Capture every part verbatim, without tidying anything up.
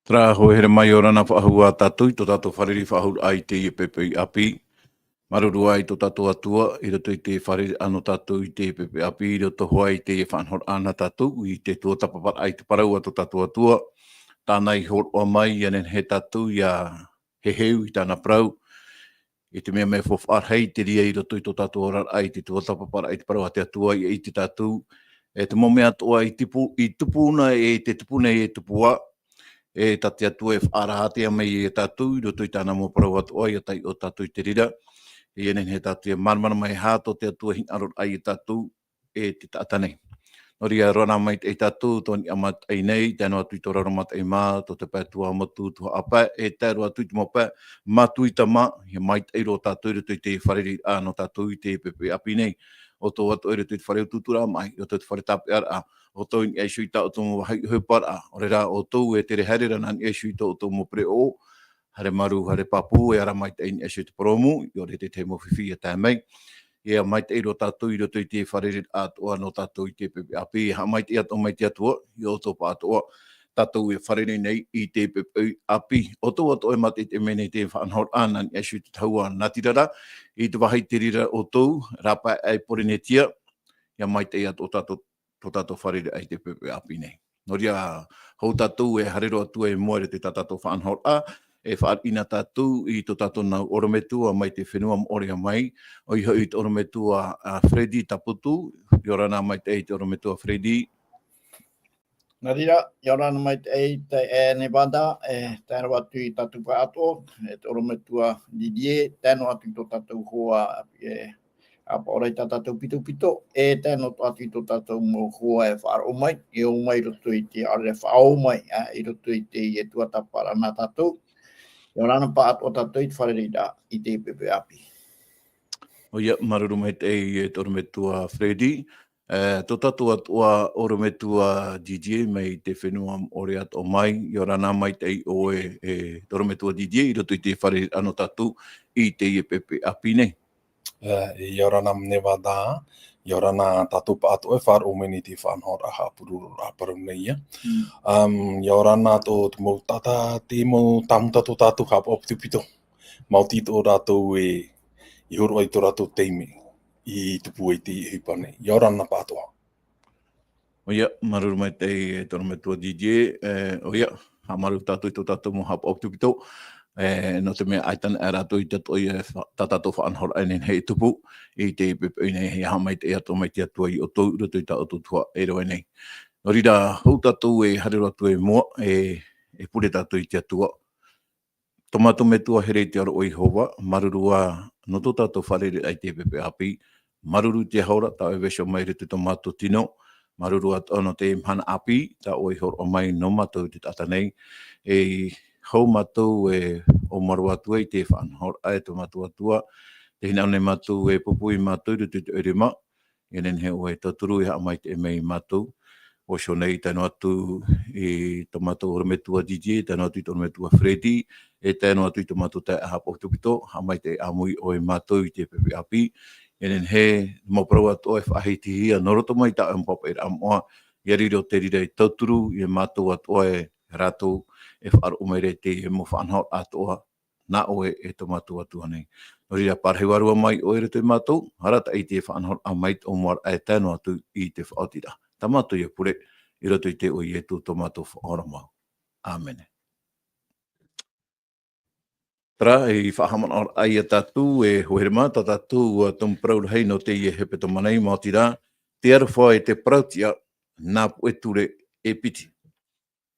Terā, hoa here mai, ʻia ora na faʻahou ā tātou i tō tātou fārerei faʻahou raʻa i teie poʻipoʻi ʻāpī. Māuruuru ā i tō tātou Atua, i roto i te fārerei nō tātou i teie poʻipoʻi ʻāpī, i roto hoʻi i teie faʻanahoraʻa nā tātou, i te tuatāpaparaʻa i te parau a tō tātou Atua. Tāna i hōroʻa mai, ʻia nehenehe tātou ʻia heheu i tāna parau. I te mea mea faʻaʻite te reira i roto i tō tātou oraraʻa i te tuatāpaparaʻa i te parau a te Atua, ʻia ʻite tātou, e te mau mea atoʻa i tupu, i tupu na, e te tupu nei, e tupu ā, e tā te Atua e faʻaʻite mai ia tātou, i roto i tāna mau parau atoʻa, ʻia taiʻo tātou i te reira, ʻia nehenehe tātou ʻia māramarama mai e aha tō te Atua hinaʻaro raʻa ia tātou, e te taʻata nei. Nō reira, ʻia ora na maitaʻi tātou, tō niʻa mataʻi nei, tae noa atu i tō raro mataʻi mā, tō te pae tuamotu, tuaʻapae, e tae roa atu i te mau pae, mātuitama, ʻia maitaʻi roa tātou i roto i te fārereiraʻa nō tātou i teie poʻipoʻi ʻāpī nei. ʻO tō atoʻa i roto i te fare utuuturaʻa maʻi, ʻo tō te fare tāpeʻaraʻa, ʻo tō i niʻa iho i tā ʻoutou mau vāhi ʻohipa ra, ʻaore rā, ʻo tō e tere haere ra nā niʻa iho i tō ʻoutou mau pereʻoʻo, haere marū, haere pāpū, e ara maitaʻi i niʻa iho i te porōmu, ʻia ʻore te tahi mau fifi ʻia tae mai. ʻIa maitaʻi roa tātou i roto i te fārereiraʻa atoʻa nō tātou i teie poʻipoʻi ʻāpī, e haʻamaitaʻi atoʻa mai te Atua, ia ʻoutou pāʻatoʻa, tātou e fārerei nei i teie poʻipoʻi ʻāpī. ʻO tō atoʻa e mātaʻitaʻi mai nei i te faʻanahoraʻa, nā niʻa iho i te tahua natirara, i te vāhi i te reira ʻoutou, rāpae aʻe Pōrīnetia, ʻia maitaʻi atoʻa tātou, tō tātou fārereiraʻa i teie poʻipoʻi ʻāpī nei. Nō reira, hou tātou e haere roa atu i mua i roto i tā tātou faʻanahoraʻa, e fāriʻi na tātou i tō tātou mau ʻorometua mai te fenua moʻorea mai, ʻoia hoʻi te ʻorometua, a, Freddy Taputu, ʻia ora na maitaʻi te ʻorometua Freddy. Nā reira, ʻia ora na maitaʻi te, e, Nevada, e, tae noa atu i tā tātou pāʻatoʻa, e, te ʻorometua Didier, tae noa atu i tō tātou hoa, e, ʻāpaʻo ra i tā tātou pitopito, e tae noa atu i tō tātou mau hoa e faʻaroʻo mai, e ō mai i roto i te ʻāreʻa faʻaō mai, a, i roto i te, e tuatāpaparaʻa nā tātou. ʻIa ora na pāʻatoʻa tātou i te fārereiraʻa i teie poʻipoʻi ʻāpī. ʻOia, māuruuru maitaʻi e te ʻorometua Freddy. E, tō tātou atoʻa ʻorometua Didier mai te fenua moʻorea atoʻa mai, ʻia ora na maitaʻi ʻoe, e, te ʻorometua Didier, i roto i te fārereiraʻa nō tātou i teie poʻipoʻi ʻāpī nei. E, ʻia ora na Nevada, ʻia ora na tātou pāʻatoʻa e faʻaroʻo mai nei i te faʻanahoraʻa haʻapurororaʻa parau nei ia. Mm. Um, ʻia ora na tō te mau tātā, te mau tāmuta tō tātou haʻapaʻo pitopito. Maoti tō rātou e, i hōroʻa i tō rātou taime, i tupu ai te ʻohipa nei. ʻIa ora na pāʻatoʻa. ʻOia, māuruuru maitaʻi e te ʻorometua Didier, e, ʻoia, haʻamāuruuru tātou i tō tātou mau haʻapaʻo pitopito, e, nō te mea ʻaita na rātou i te toʻo ia e fa-, tā tātou faʻanahoraʻa e nehenehe e tupu, i teie poʻipoʻi nei, e haʻamaitaʻi atoʻa mai te Atua ia ʻoutou, i roto i tā ʻoutou tuhaʻa e rave nei. Nō reira, hou tātou e haere roa atu i mua, e, e pure tātou i te Atua. Tō mātou Metua here i te aro ʻo Iehova, māuruuru ā nō tō tātou fārereiraʻa i teie poʻipoʻi ʻāpī, māuruuru i te aho ra, tā ʻoe e vaiiho mai i roto i tō mātou tino, māuruuru atoʻa nō te mahana ʻāpī, tā ʻoe i hōroʻa mai nō mātou i te taʻata nei, e hou mātou e ʻōmuaraʻa atu ai i te faʻanahoraʻa e tō mātou Atua, tē hinaʻaro nei mātou e pūpū ia mātou i roto i te ʻoire mā, ʻia nehenehe ʻoe e tauturu e haʻamaitaʻi mai ia mātou. Vaiiho nei, tae noa atu i tō mātou ʻorometua Didier, tae noa atu i tō ʻorometua Freddy, e tae noa atu i tō mātou taeaʻe haʻapaʻo pitopito, haʻamaitaʻi ʻāmui ʻoe ia mātou i teie poʻipoʻi ʻāpī. ʻIa nehenehe, mau parau atoʻa e faʻahitihia nō roto mai tā ʻoe mau pāpaʻiraʻa moʻa, ʻia riro te reira e tauturu ia mātou atoʻa e rātou e faʻaroʻo mai ra i te mau faʻanahoraʻa atoʻa, nā ʻoe e tō mātou Atua nei. Nō reira, parahi vārua mai ʻoe i roto ia mātou, arataʻi i te faʻanahoraʻa mai te ʻōmuaraʻa e tae noa atu i te faʻaotiraʻa. Tā mātou ia pure, i roto i te iʻoa o Ietu tō mātou Faʻaora mau. ʻĀmene. Terā, e faʻahaʻamanaʻoraʻa ia tātou, e hoa here mā, tā tātou, ā, tumu parau rahi nō teie hepetoma nei, maoti rā, te aroha e te parautiʻa, nā puʻe ture e piti.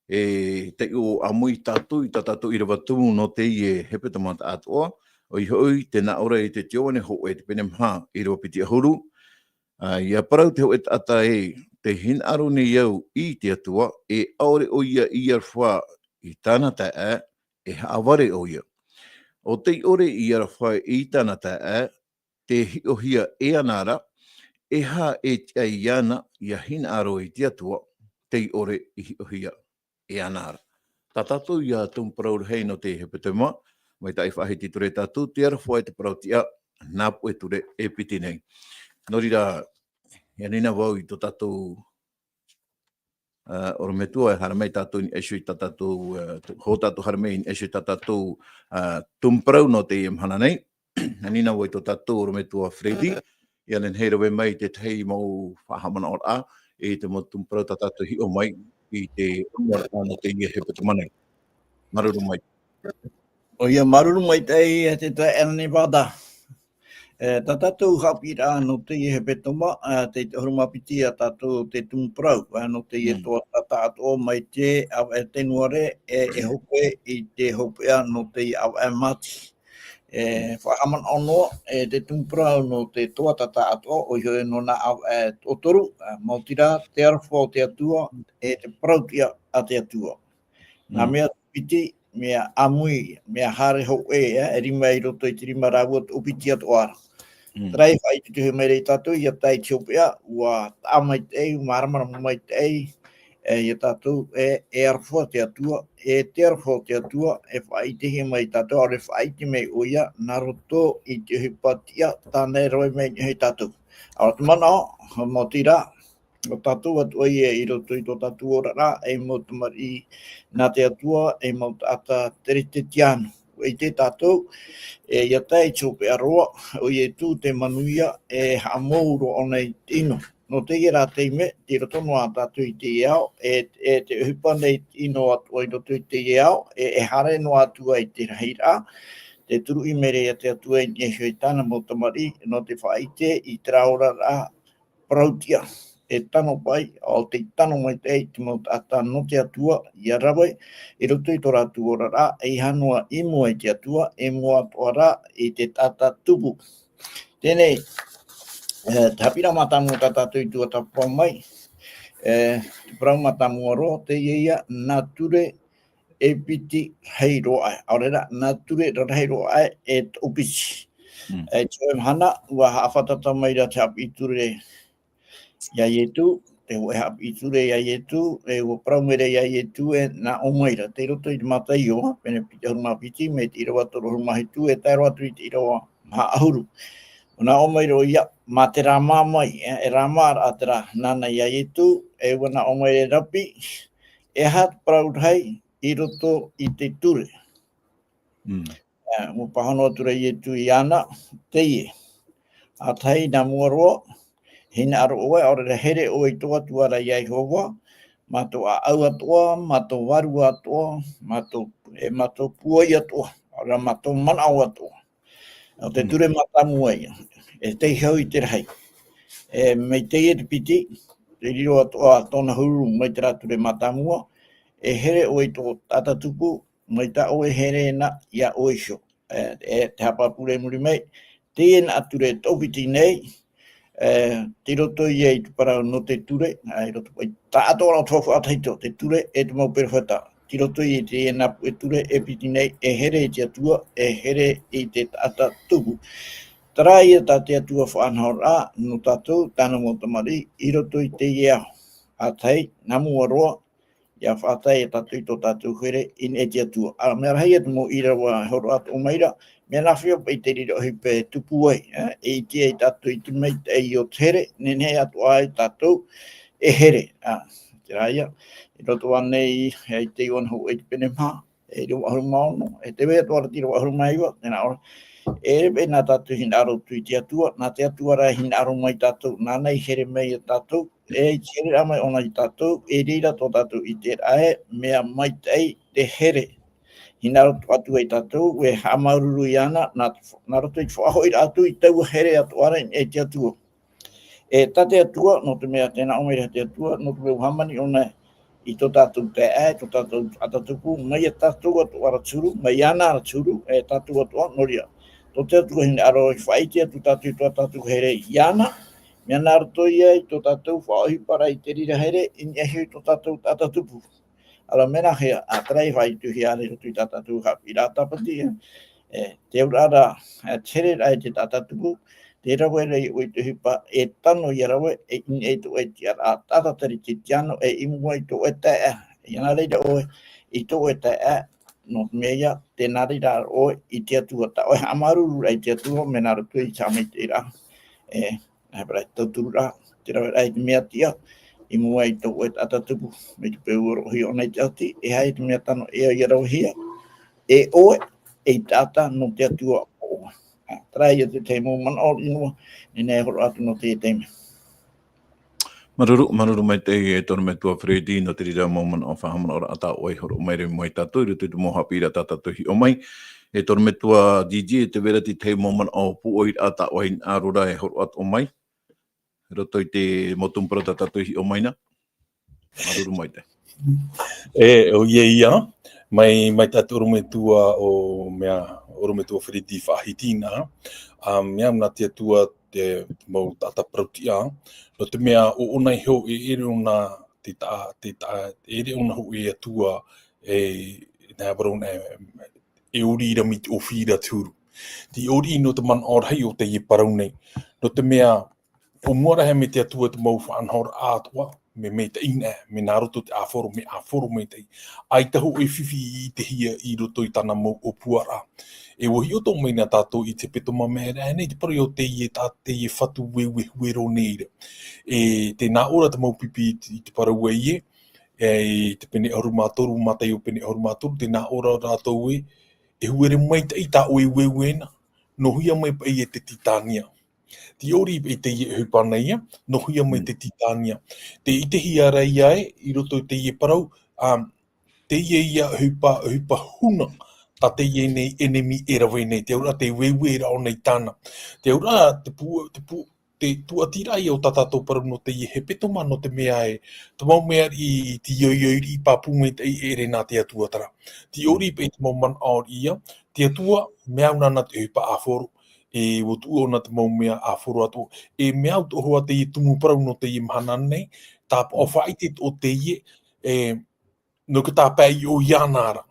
E taiʻo ʻāmui tātou i tā tātou ʻīrava tumu nō teie hepetoma tāʻatoʻa, ʻoia hoʻi, tē nā ʻō ra i te Ioane hōʻē, te pene maha, ʻīrava piti ʻahuru. Ā, ʻia parau te hōʻē taʻata ē, tē hinaʻaro nei au i te Atua, e ʻaore ʻoia i aroha i tāna taeaʻe, e haʻavare ʻoia. ʻO tei ʻore i aroha i tāna taeaʻe, tē hiʻohia e ana ra, e aha e tiʻa iāna ʻia hinaʻaro i te Atua, tei ʻore i hiʻohia e ana ra. Tā tātou ia tumu parau rahi nō te hepetoma, maitaʻi faʻahiti atu ra tātou, te aroha e te parautiʻa, nā puʻe ture e piti nei. Nō reira, ʻia ani na vau i tō tātou ʻorometua, e haere mai tātou i niʻa iho i tā tātou, ā, hō tātou haere mai i niʻa iho i tā tātou, ā, tumu parau nō teie mahana nei. Nā reira, ʻia ora vau i tō tātou ʻorometua Freddy, ʻia nehenehe e rave mai i te tahi mau faʻahaʻamanaʻoraʻa, i te mau tumu parau tā tātou i hiʻo mai, i te ʻonoraʻa nō teie hepetoma nei. Māuruuru maitaʻi. ʻOia, māuruuru maitaʻi, e te taeaʻe Nevada. E, tā tātou haʻapiʻiraʻa nō teie hepetoma, ā, tei te ʻahuru mā piti ia tātou te tumu parau, ā, nō teie Mm. toa tata atoʻa mai te ʻāvaʻe Tenuare, e, e hope i te hopeʻa nō teie ʻāvaʻe Māti. E, Mm. faʻahaʻamanaʻo noa, e, te tumu parau nō te toa tata atoʻa, ʻoia hoʻi nō nā ʻāvaʻe toʻotoru, ā, maoti rā, te aroha o te Atua, e te parauʻtiʻa a te Atua. Nā Mm. mea piti, mea ʻāmui, mea haere hōʻē, e, e rima i roto i te rima rāua toʻopiti atoʻa ra. Mm. Terā e faʻaitoitohia mai ra ia tātou, ʻia tae i te hopeʻa, ʻua taʻa maitaʻi, ʻua māramarama maitaʻi, e, ia tātou, e, e aroha te Atua, e te aroha o te Atua, e faʻaʻitehia mai ia tātou, ʻaore faʻaʻite mai ʻoia, nā roto i te ʻohipa tiʻa, tāna e rave mai i niʻa ia tātou. ʻAore te manaʻo, maoti rā, ʻo tātou atoʻa ia i roto i tō tātou oraraʻa, ei mau tamariʻi nā te Atua, ei mau taʻata Kerisetiano. ʻUa ʻite tātou, e, ʻia tae i te hopeʻa roa, ʻo Ietu te manuia, e haʻamou roa ʻōna i te ʻino. Nō teie rā taime, tei roto noa tātou i teie ao, e, e te ʻohipa nei i te ʻino atoʻa i roto i teie ao, e, e haere noa atu ai te rahiraʻa, tē turuʻi mai ra ia te Atua i niʻa iho i tāna mau tamariʻi, nō te faʻaʻite i terā oraraʻa parauʻtiʻa, e tano paʻi, ʻo tei tano maitaʻi te mau taʻata nō te Atua, ʻia rave, i roto i tō rātou oraraʻa, ʻeiaha noa i mua i te Atua, e mua atoʻa rā i te taʻata tupu. Teie nei, e, te haʻapiʻiraʻa mātāmua tā tātou i tuatāpapa mai, e, te parau mātāmua roa, teie ia, nā ture e piti rahi roa aʻe. ʻAore rā, nā ture rarahi roa aʻe e toʻopiti. Mm. E, i teie mahana, ʻua haʻafātata mai ra te haʻapiʻi ture ia Ietu, te hōʻē haʻapiʻi ture ia Ietu, e ʻua parau mai ra ia Ietu e nā ʻō mai ra, tei roto i te Mataio, pene piti ʻahuru mā piti, mai te ʻīrava toru ʻahuru mā hitu, e tae roa atu i te ʻīrava maha ʻahuru. ʻUa nā ʻō mai ra ʻoia, mā te rāmā mai, e, e rāmāraʻa terā, nāna ia Ietu, e ʻua nā ʻō mai ra, Rapi, e aha te parau rahi i roto i te ture. Mm. E, ʻua pāhono atu ra Ietu iāna, teie. ʻĀtahi nā mua roa, hinaʻaro ʻoe, ʻaore rā here ʻoe i tō Atua ra ia Iehova, mā tō ʻāʻau atoʻa, mā tō vārua atoʻa, mā tō, e mā tō pūai atoʻa, ʻaore rā mā tō manaʻo atoʻa. Nō te Mm. ture mātāmua ia, e tei hau i te rahi. E, mai teie te piti, te riro atoʻa tōna huru mai terā ture mātāmua, e here ʻoe i tō taʻata tupu, mai tā ʻoe here na ia ʻoe iho. E, e te haʻapāpū i muri mai, teie nā ture toʻopiti nei, e, tei roto ia i te parau nō te ture, e, i roto i taʻatoʻaraʻa o te faufaʻa tahito, te ture e te mau perofeta. Tei roto ia i teie nā puʻe ture e piti nei, e here i te Atua, e here i te taʻata tupu. Terā ia tā te Atua faʻanahoraʻa nō tātou, tāna mau tamariʻi, i roto i teie ao. ʻĀtahi, nā mua roa, ʻia faʻatae ia tātou i tō tātou here i niʻa i te Atua. ʻA, mea rahi ia te mau ʻīrava e hōroʻa atoʻa mai ra, mea nāfea paʻi te reira ʻohipa e tupu ai, e, e ʻite ai tātou i te maitaʻi o te here, nehenehe atoʻa ai tātou e here. ʻA, terā ia, i roto ānei, e, i te Ioane hōʻē i te pene maha, e ʻīrava ʻahuru mā ono, e tē vai atoʻa ra te ʻīrava ʻahuru mā iva, tē nā ʻō ra, e ʻere paʻi nā tātou hinaʻaro atu i te Atua, nā te Atua rā e hinaʻaro mai ia tātou, nāna i here mai ia tātou, e i te hereraʻa mai ʻōna ia tātou, e reira tō tātou ʻiteraʻa ē, mea maitaʻi te here. Hinaʻaro atu ai tātou, e haʻamāuruuru iāna, nā, nā roto i te faʻahoʻiraʻa atu i taua here atoʻa ra i niʻa i te Atua. E tā te Atua, nō te mea tē nā ʻō mai ra te Atua, nō te mea ʻua hāmani ʻōna i tō tātou taeaʻe, tō tātou taʻata tupu, mai ia tātou atoʻa ra te huru, mai iāna ra te huru, e tātou atoʻa, nō reira. Tō te Atua hinaʻaro i faʻaʻite atu tātou i tō tātou here iāna, mea nā roto ia i tō tātou faʻaʻohiparaʻa i te reira here, i niʻa iho i tō tātou taʻata tupu. ʻAreʻa mea nāhea, ā, terā e faʻaitoitohia ra i roto i tā tātou haʻapiʻiraʻa tāpati, e, e, te auraʻa ra, e, te hereraʻa i te taʻata tupu, tē rave ra ʻoe i te ʻohipa e tano ʻia rave, e, i niʻa i tō ʻoe tiʻaraʻa taʻata Kerisetiano, e i mua i tō ʻoe taeaʻe. ʻIa nā reira ʻoe i tō ʻoe taeaʻe, nō te mea ia, tē nā reira ʻoe i te Atua, tā ʻoe haʻamāuruururaʻa i te Atua, mea nā roto i te haʻamaitaʻiraʻa. E, e, parau tauturu ra, te raveraʻa i te mea tiʻa, i mua i tō ʻoe taʻata tupu, mai te peu ʻua roʻohia ʻōna i te ʻati, e aha te mea tano e au ia ravehia, e ʻoe, e taʻata nō te Atua ʻo ʻoe. Ā, terā ia te tahi mau manaʻo i mua, nehenehe e hōroʻa atu nō teie taime. Māuruuru, māuruuru maitaʻi e te ʻorometua Freddy, nō te reira mau manaʻo faʻahaʻamanaʻoraʻa tā ʻoe i hōroʻa mai ra mai tātou, i roto i te mau haʻapiʻiraʻa tā tātou i hiʻo mai. E te ʻorometua Gigi, e tē vai ra te tahi mau manaʻo pūʻoiraʻa tā ʻoe i hinaʻaro ra e hōroʻa atoʻa mai. I roto i te mau tumu parau tā tātou i hiʻo mai na. Māuruuru maitaʻi. E, ʻoia ia, mai, mai tā te ʻorometua ʻo mea, ʻorometua Freddy faʻahiti na, ā, mea nā te Atua te mau taʻata parautiʻa, nō te mea ʻo ʻōna iho e ʻere ʻōna te taʻa, te taʻa, e ʻere ʻōna hōʻē Atua e, nā parau nei, e ʻori ra mai te ʻōfī ra te huru. Te ʻori nō te manaʻo rahi o teie parau nei. Nō te mea, ʻo mua ra e mai te Atua te mau faʻanahoraʻa atoʻa, mea maitaʻi na, mea nā roto te ʻāfaro, mea ʻāfaro maitaʻi. ʻAita hōʻē fifi i ʻitehia i roto i tāna mau ʻōpuaraʻa. E ʻua hiʻo atoʻa mai na tātou i te hepetoma mai ra, e nei te parau o teie tā, teie fatu ueue huero nei ra. E tē nā ʻō ra te mau pipi i te, i te parau ē, e, i te pene ʻahuru mā toru, Mataio pene ʻahuru mā toru, tē nā ʻō ra rātou ē, e huero maitaʻi tā ʻoe ueue na, nōhia mai paʻi e te titania. Te ʻori paʻi teie ʻohipa nei ia, nōhia mai Mm. te titania. Tē ʻitehia ra ia ē, i roto i teie parau, ā, teie ia ʻohipa, ʻohipa huna, tā teie nei ʻenemi e rave nei, te auraʻa te ueue ra ʻōna i tāna. Te auraʻa, te pū, te pū, te tūʻatiraʻa ia o tā tātou parau nō teie hepetoma, nō te mea ē, te mau mea i te ioioi riʻi pāpū maitaʻi e ʻere nā te Atua terā. Te ʻori paʻi te mau manaʻo ia, te Atua, mea au nāna te ʻohipa ʻāfaro, e ʻua tuʻu ʻōna te mau mea ʻāfaro atoʻa, e mea au atoʻa hoʻi teie tumu parau nō teie mahana nei, tāpaʻo Mm. faʻaʻite atoʻa teie, e, nō te tāpae iāna ra.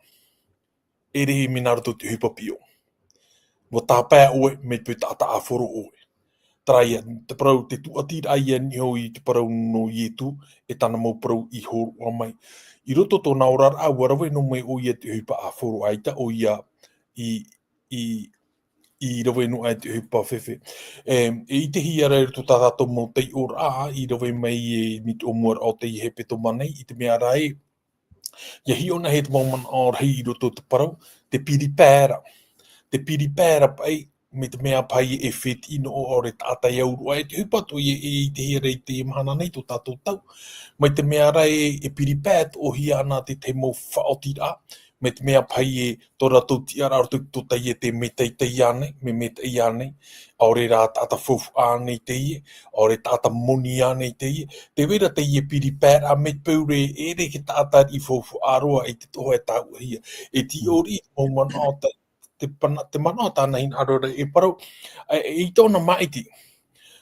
E ʻere mea nā roto te ʻohipa piʻo. ʻUa tāpae ʻoe mai te peu taʻata ʻāfaro ʻoe. Terā ia, te parau, te tūʻatiraʻa ia niʻa i te parau nō Ietu, e tāna mau parau i hōroʻa mai. I roto tōna oraraʻa, ʻua rave noa mai ʻoia te ʻohipa ʻāfaro, ʻaita ʻoia i, i, i rave noa aʻe te ʻohipa fēfē. E, e ʻitehia ra i roto tā tātou mau taiʻoraʻa, i rave mai e mai te ʻōmuaraʻa o teie hepetoma nei, i te mea ra ē, ʻIa hiʻo na e te mau manaʻo rahi i roto i te parau, te piri pae ra. Te piri pae ra paʻi, mai te mea paʻi e fētiʻi noa ʻore taʻata e au roa, e te ʻohipa atoʻa e, e ʻitehia ra i te mahana nei tō tātou tau. Mai te mea ra ē, e piri pae atoʻahia ana te tahi mau faʻaotiraʻa, mai te mea paʻi e tō rātou tiʻaraʻa o roto i tō teie tē maitaʻi ānei, mea maitaʻi ānei, ʻaore rā taʻata faufaʻa ānei teie, ʻaore taʻata moni ānei teie, tē vai ra teie piri pae ra mai te peu ē, e ʻere te taʻata riʻi faufaʻa roa i te tohu e tāuʻahia. E te Mm. ʻori, mau manaʻo tā, te pana-, te manaʻo tāna hinaʻaro ra e parau, e, e ʻite ʻōna maʻiti.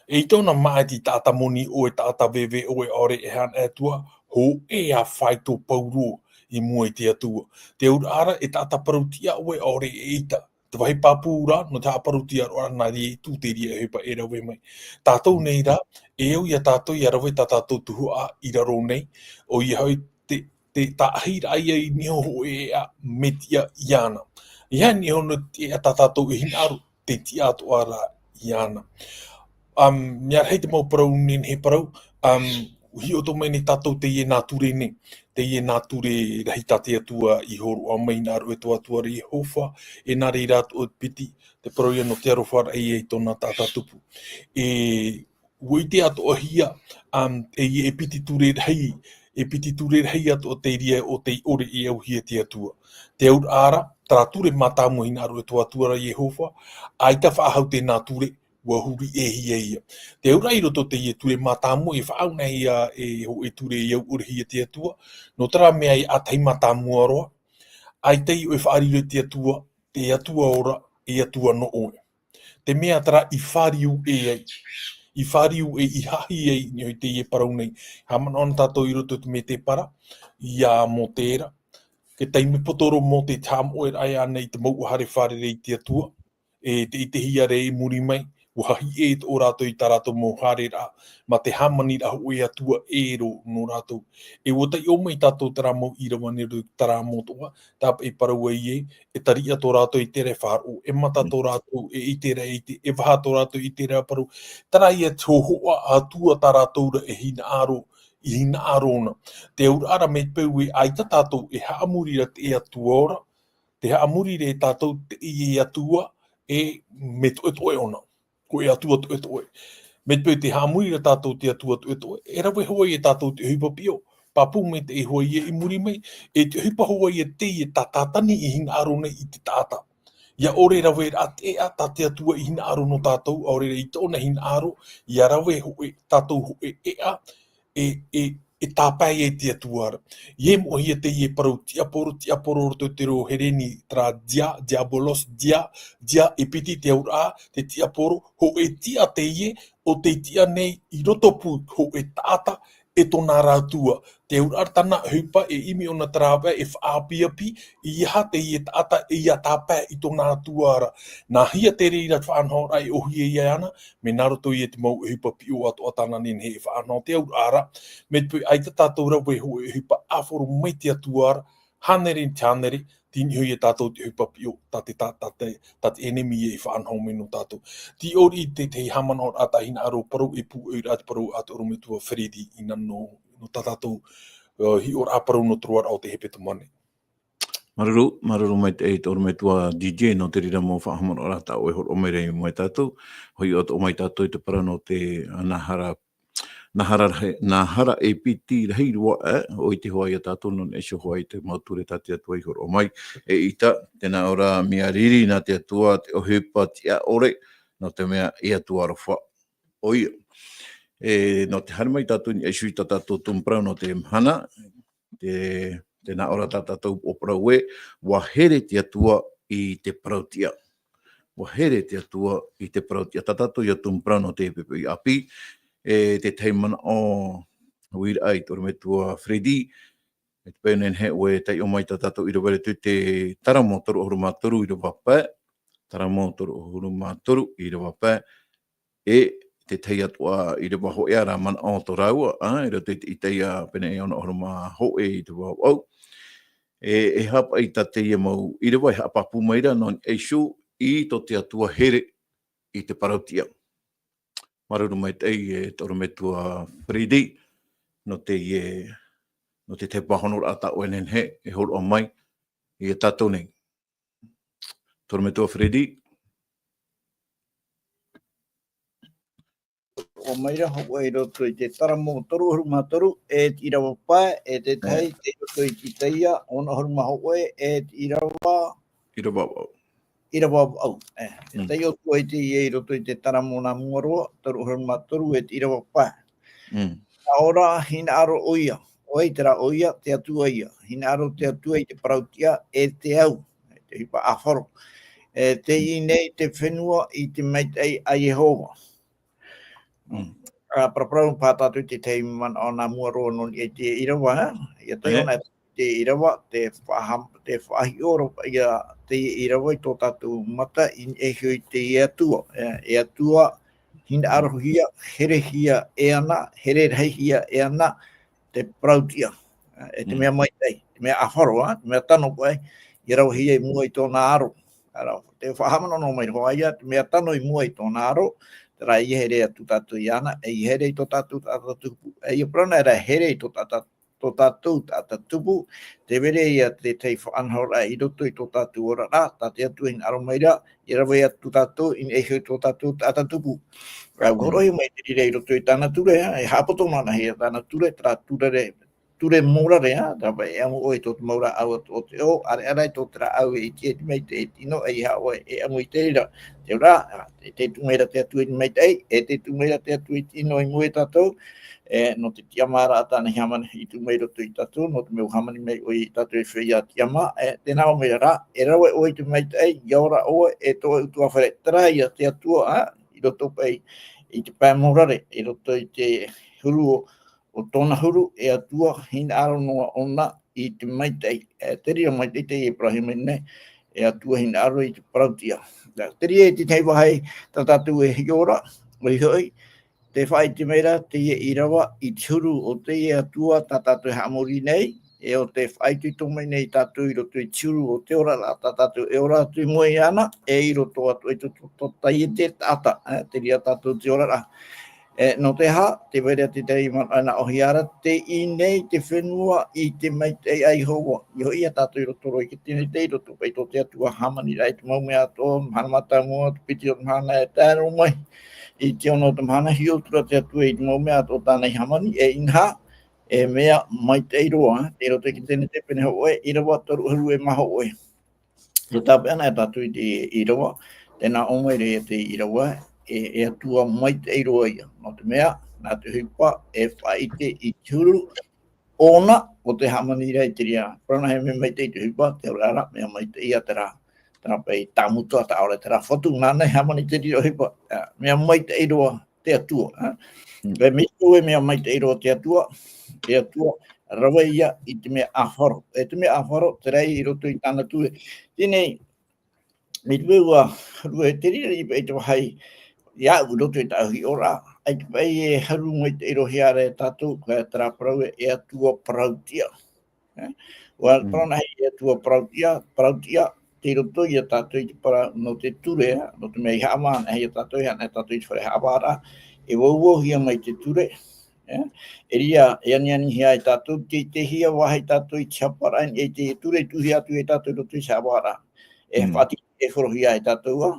E ʻite ʻōna maʻiti taʻata moni ʻoe, taʻata veve ʻoe, ʻaore e haʻana e Atua, hōʻē ā faito pauroa i mua i te Atua. Te auraʻa ra, e taʻata parautiʻa ʻoe, ʻaore e ʻita. Te vāhi pāpū ra, nō te haʻaparauti atu ra nā Ietu te reira e ʻohipa e rave mai. Tātou Mm. nei rā, e au ia tātou ʻia rave tā tātou tuhaʻa i raro nei, ʻoia hoʻi te, te taʻahiraʻa ia i niʻa i te hōʻē ʻēʻa, mea tiʻa iāna. E aha niʻa i te ʻēʻa tā tātou e hinaʻaro, te tiʻa atoʻa ra iāna. Um, mea rahi te mau parau nei, he parau, um, hiʻo atoʻa mai nei tātou teie nā ture nei, teie nā ture rahi tā te Atua i hōroʻa mai, hinaʻaro e tō Atua ra Iehova, e nā reira atoʻa te piti, te parau ia nō te aroha ra ia i tōna taʻata tupu. E, ʻua ʻite atoʻahia, um, e, e piti ture rahi, e piti ture rahi atoʻa te reira o tei ʻore e auhia e te Atua. Te auraʻa ra, terā ture mātāmua hinaʻaro e tō Atua ra Iehova, ʻaita faʻahou tēnā ture, ʻua huri ʻē hia ia. Te auraʻa i roto teie ture mātāmua, e faʻaau na ia e hōʻē ture e au ʻorehia e te Atua, nō terā mea e ʻātahi mātāmua roa, ʻaita i ʻoe e faʻariro i te Atua, te Atua ora, e Atua nō ʻoe. Te mea terā i fāriu ʻē ai, i fāriu ʻē, i hahi ai, i niʻa i teie parau nei. Haʻamanaʻo na tātou i roto i te mētēpara, ia Mōte ra. Te taime poto roa Mōte i te haʻamoʻe ra ānei i te mouʻa haere fārerei i te Atua. E te ʻitehia ra i muri mai, ʻua hahi ʻē tō rātou i tā rātou mau haereraʻa, mā te hāmaniraʻa hōʻē Atua ʻē roa nō rātou. E ʻua taiʻo mai tātou terā mau ʻīrava nei roto i terā motoʻa, tāpaʻo e parau ai ē, e tariʻa tō rātou i te reira e faʻaroʻo, e mata tō rātou e ʻite ra e ʻite, e vaha tō rātou i te reira e parau. Terā ia te hōhoʻa Atua tā rātou ra e hinaʻaro i hinaʻaro na. Te auraʻa ra mai te peu e ʻaita tātou e haʻamori ra te atua ora, te haʻamori ra e tātou te, i atua e me toʻetoʻe ʻona. Ko e atua toʻetoʻe. Mai te peu te haʻamori ra tātou te atua toʻetoʻe, e rave hoʻi e tātou te ʻohipa piʻo. Pāpū mai te ʻohipa i muri mai, e te ʻohipa hoʻi e teie tā tātani i hinaʻaro nei i te taʻata. ʻIa ʻore rave ra te ʻeʻa tā te atua i hinaʻaro nō tātou, ʻaore rā i tōna hinaʻaro, ʻia rave hoʻi tātou hoʻi ʻeʻa, e, e, e tāpae ai te atua ra. ʻIa moʻehia teie parau tiaporo, tiaporo roto te reo Hereni terā dia, diabolos, dia, dia e piti te auraʻa, te tiaporo, hoʻi tiʻa teie, ʻo tei tiʻa nei i roto pū hoʻi taʻata, e tōna ra atua. Te auraʻa ra tāna ʻohipa e ʻimi ʻona te rāveʻa e faʻaapiapi, ʻeiaha teie taʻata ʻia tāpae i tōna atua ra. Nā hea te reira te faʻanahoraʻa e ʻōhie ai ana, mea nā roto ia i te mau ʻohipa piʻo atoʻa tāna nehenehe e faʻanaho te auraʻa ra. Mai te peu ʻaita tātou rave hoʻi ʻohipa ʻāfaro mai te atua ra, hānere i te hānere, tei niʻa hoʻi ia tātou te ʻohipa piʻo, tā te, tā, tā te, tā te ʻenemi ia i faʻanaho mai nō tātou. Tei ʻō ra i te, te haʻamanaʻoraʻa tā hinaʻaro parau e pūʻoi ra te parau a te ʻorometua Freddy i nā nō, nō tā tātou, uh, hiʻoraʻa parau nō te roaraʻa o te hepetoma nei. Māuruuru, māuruuru maitaʻi te ʻorometua D J nō te reira mau faʻahaʻamanaʻoraʻa tā ʻoe e hōroʻa mai ra i mua ia tātou. Hoʻi atoʻa mai tātou i te parau nō te, nā hara, nā hara rahi, nā hara e piti rahi roa, e, ʻoia te hoʻi ia tātou nō niʻa iho hoʻi i te mau ture tā te atua i hōroʻa mai. E ʻaita, tē nā ʻō ra mea riri nā te atua te ʻohipa tiʻa ʻore, nō te mea e atua aroha ʻoia. E, nō te haere mai tātou i niʻa iho i tā tātou tumu parau nō te mahana, te, tē nā ʻō ra tā tātou upoʻo parau ē, ʻua here te atua i te parau tiʻa. ʻUa here te atua i te parau tiʻa. Tā tātou ia tumu parau nō te poʻipoʻi ʻāpī, e, te tahi manaʻo uiraʻa i te ʻorometua Freddy, e te peu nehenehe ʻoe e taiʻo mai tā tātou ʻīrava i roto i te Taramo toru ʻahuru mā toru ʻīrava pae, Taramo toru ʻahuru mā toru ʻīrava pae, e te tahi atoʻa ʻīrava hōʻē ra manaʻo tō rāua, ā, i roto i te Isaia pene e ono ʻahuru mā hōʻē i te vauvau. E, e haʻapaʻo i tā teie mau ʻīrava e haʻapāpū mai ra nō niʻa iho i tō te atua here i te parau tiʻa. Māuruuru maitaʻi e te ʻorometua Freddy, nō teie, nō te tahi pāhonoraʻa tā ʻoe e nehenehe e hōroʻa mai ia tātou nei. Te ʻorometua Freddy. ʻO mai ra hoʻi i roto i te Taramo toru ʻahuru mā toru, e te ʻīrava pae, e te tahi, e, tei roto i te Isaia ono ʻahuru mā hōʻē, e te ʻīrava ʻīrava vauvau. ʻĪrava vauvau. E, mm, taiʻo atu ai teie i roto i te Taramo nā mua roa, toru ʻahuru mā toru e te ʻīrava pae. Mm. Nā ʻō ra, hinaʻaro ʻoia. ʻO vai terā ʻoia? Te Atua ïa. Hinaʻaro te Atua i te parau tiʻa, e te au. Te ʻohipa ʻāfaro. E tei ʻī nei te fenua i te maitaʻi a Iehova. Mm. Ā, paraparau paha tātou i te tahi manaʻo nā mua roa nō niʻa i te ʻīrava, ā? ʻIa taiʻo na te ʻīrava, te faʻaham-, te faʻahiʻo roa paʻi ïa te ʻīrava i tō tātou mata i niʻa iho i te Atua, e, e Atua, hinaʻarohia, herehia e ana, here rahihia e ana, te parau tiʻa. E te mea maitaʻi, te mea ʻāfaro, ā, te mea tano paʻi, ʻia ravehia i mua i tōna aro. Ā, te faʻahaʻamanaʻo noa mai roa ïa, te mea tano i mua i tōna aro, terā ʻia here atu tātou iāna, e ʻia here i tō tātou taʻata tupu, e ʻia parau na ra here i tō tātou, tō tātou taʻata tupu, tē vai ra ïa te tahi faʻanahoraʻa i roto i tō tātou oraraʻa, tā te Atua hinaʻaro mai ra, ʻia rave atu tātou i niʻa iho i tō tātou taʻata tupu. Ā, ʻua hōroʻahia mai te reira i roto i tāna ture, ā, e haʻapoto noa na hia tāna ture, terā ture re-, ture mōrare, ā, terā paʻi e ʻamu ʻoe i tō te mau rāʻau o te ʻō, ʻareʻa rā i tō te rāʻau e ʻite ai te maitaʻi e tino, e ʻeiaha ʻoe e ʻamu i te reira. Te auraʻa, ā, tē, tē tuʻu mai ra te Atua i te maitaʻi, e tē tuʻu mai ra te Atua i te ʻino i mua ia tātou, e, nō te tiʻamāraʻa tāna i hāmani, i tuʻu mai i roto ia tātou, nō te mea ʻua hāmani mai ʻoia ia tātou e feiā tiʻamā, e, tē nā ʻō mai ra, e rave ʻoe i te maitaʻi, ʻia ora ʻoe, e tō ʻoe ʻutuāfare, terā ïa te Atua, ā, i roto paʻi i te pae mōrare, i roto i te huru o, o tōna huru, e Atua, hinaʻaro noa ʻōna i te maitaʻi. E, te reira maitaʻi tei e parauhia mai nei, e Atua hinaʻaro i te parau tiʻa. Nā, te reira i te tahi vāhi tā tātou e hiʻo ra, ʻoia hoʻi, tē faʻaʻite mai ra teie ʻīrava i te huru o teie Atua tā tātou e haʻamori nei, e ʻo tē faʻaitoito mai nei tātou i roto i te huru o te oraraʻa tā tātou e ora atu i mua iāna, e i roto atoʻa i tō, tō, tō teie taʻata, e, te reira tātou te oraraʻa. E, nō te aha, tē vai ra te tahi manaʻo, e nā ʻō hia ra, tei ʻī nei te fenua i te maitaʻi a Iehova. ʻIa hoʻi ia tātou i roto roa i te tenete, i roto paʻi tō te Atua hāmaniraʻa i te mau mea atoʻa, mahana mātāmua, te piti o te mahana e tae roa mai i te ono o te mahana, hiʻo atu ra te Atua i te mau mea atoʻa tāna i hāmani, e inaha, e mea maitaʻi roa, e, i roto i te tenete pene hōʻē, ʻīrava toru ʻahuru e mā hōʻē. E tāpeʻa na e tātou i te ʻīrava, tē nā ʻō mai ra ia te ʻīrava, e, e Atua maitaʻi roa ia. Nō te mea, nā te ʻohipa, e faʻaʻite i te huru ʻōna, ʻo tē hāmani ra i te reira. Parau na e mea maitaʻi te ʻohipa, te auraʻa ra, mea maitaʻi ia terā, terā paʻi tāmuta, tā ʻoe terā fatu, nāna i hāmani te reira ʻohipa. Ā, mea maitaʻi roa te Atua, ā. Mm. E mea tō e mea maitaʻi roa te Atua, te Atua, rave ia i te mea ʻāfaro. E te mea ʻāfaro, terā i roto i tāna ture. Teie nei, mai te peu ā, rua e te reira i, i te vāhi, ia au i roto i tāʻu hiʻoraʻa, ʻaita paʻi e haru maitaʻi roa hia ra ia tātou, ko terā parau e, e Atua parautiʻa. E? ʻUa Mm. parau na e Atua parautiʻa, parautiʻa, tei roto ia tātou i te parau nō te ture, ā, nō te mea i haʻamā anaʻe ia tātou, i haʻamā anaʻe tātou i te fare haʻavāraʻa, e vauvauhia mai te ture, e? E reira, e anianihia ai tātou, tei te hia vāhi tātou i te hāpaʻoraʻa, e te ture i tuʻuhia atu ia tātou i roto i te haʻavāraʻa. E Mm. faʻati-, e horohia ai tātou, ā.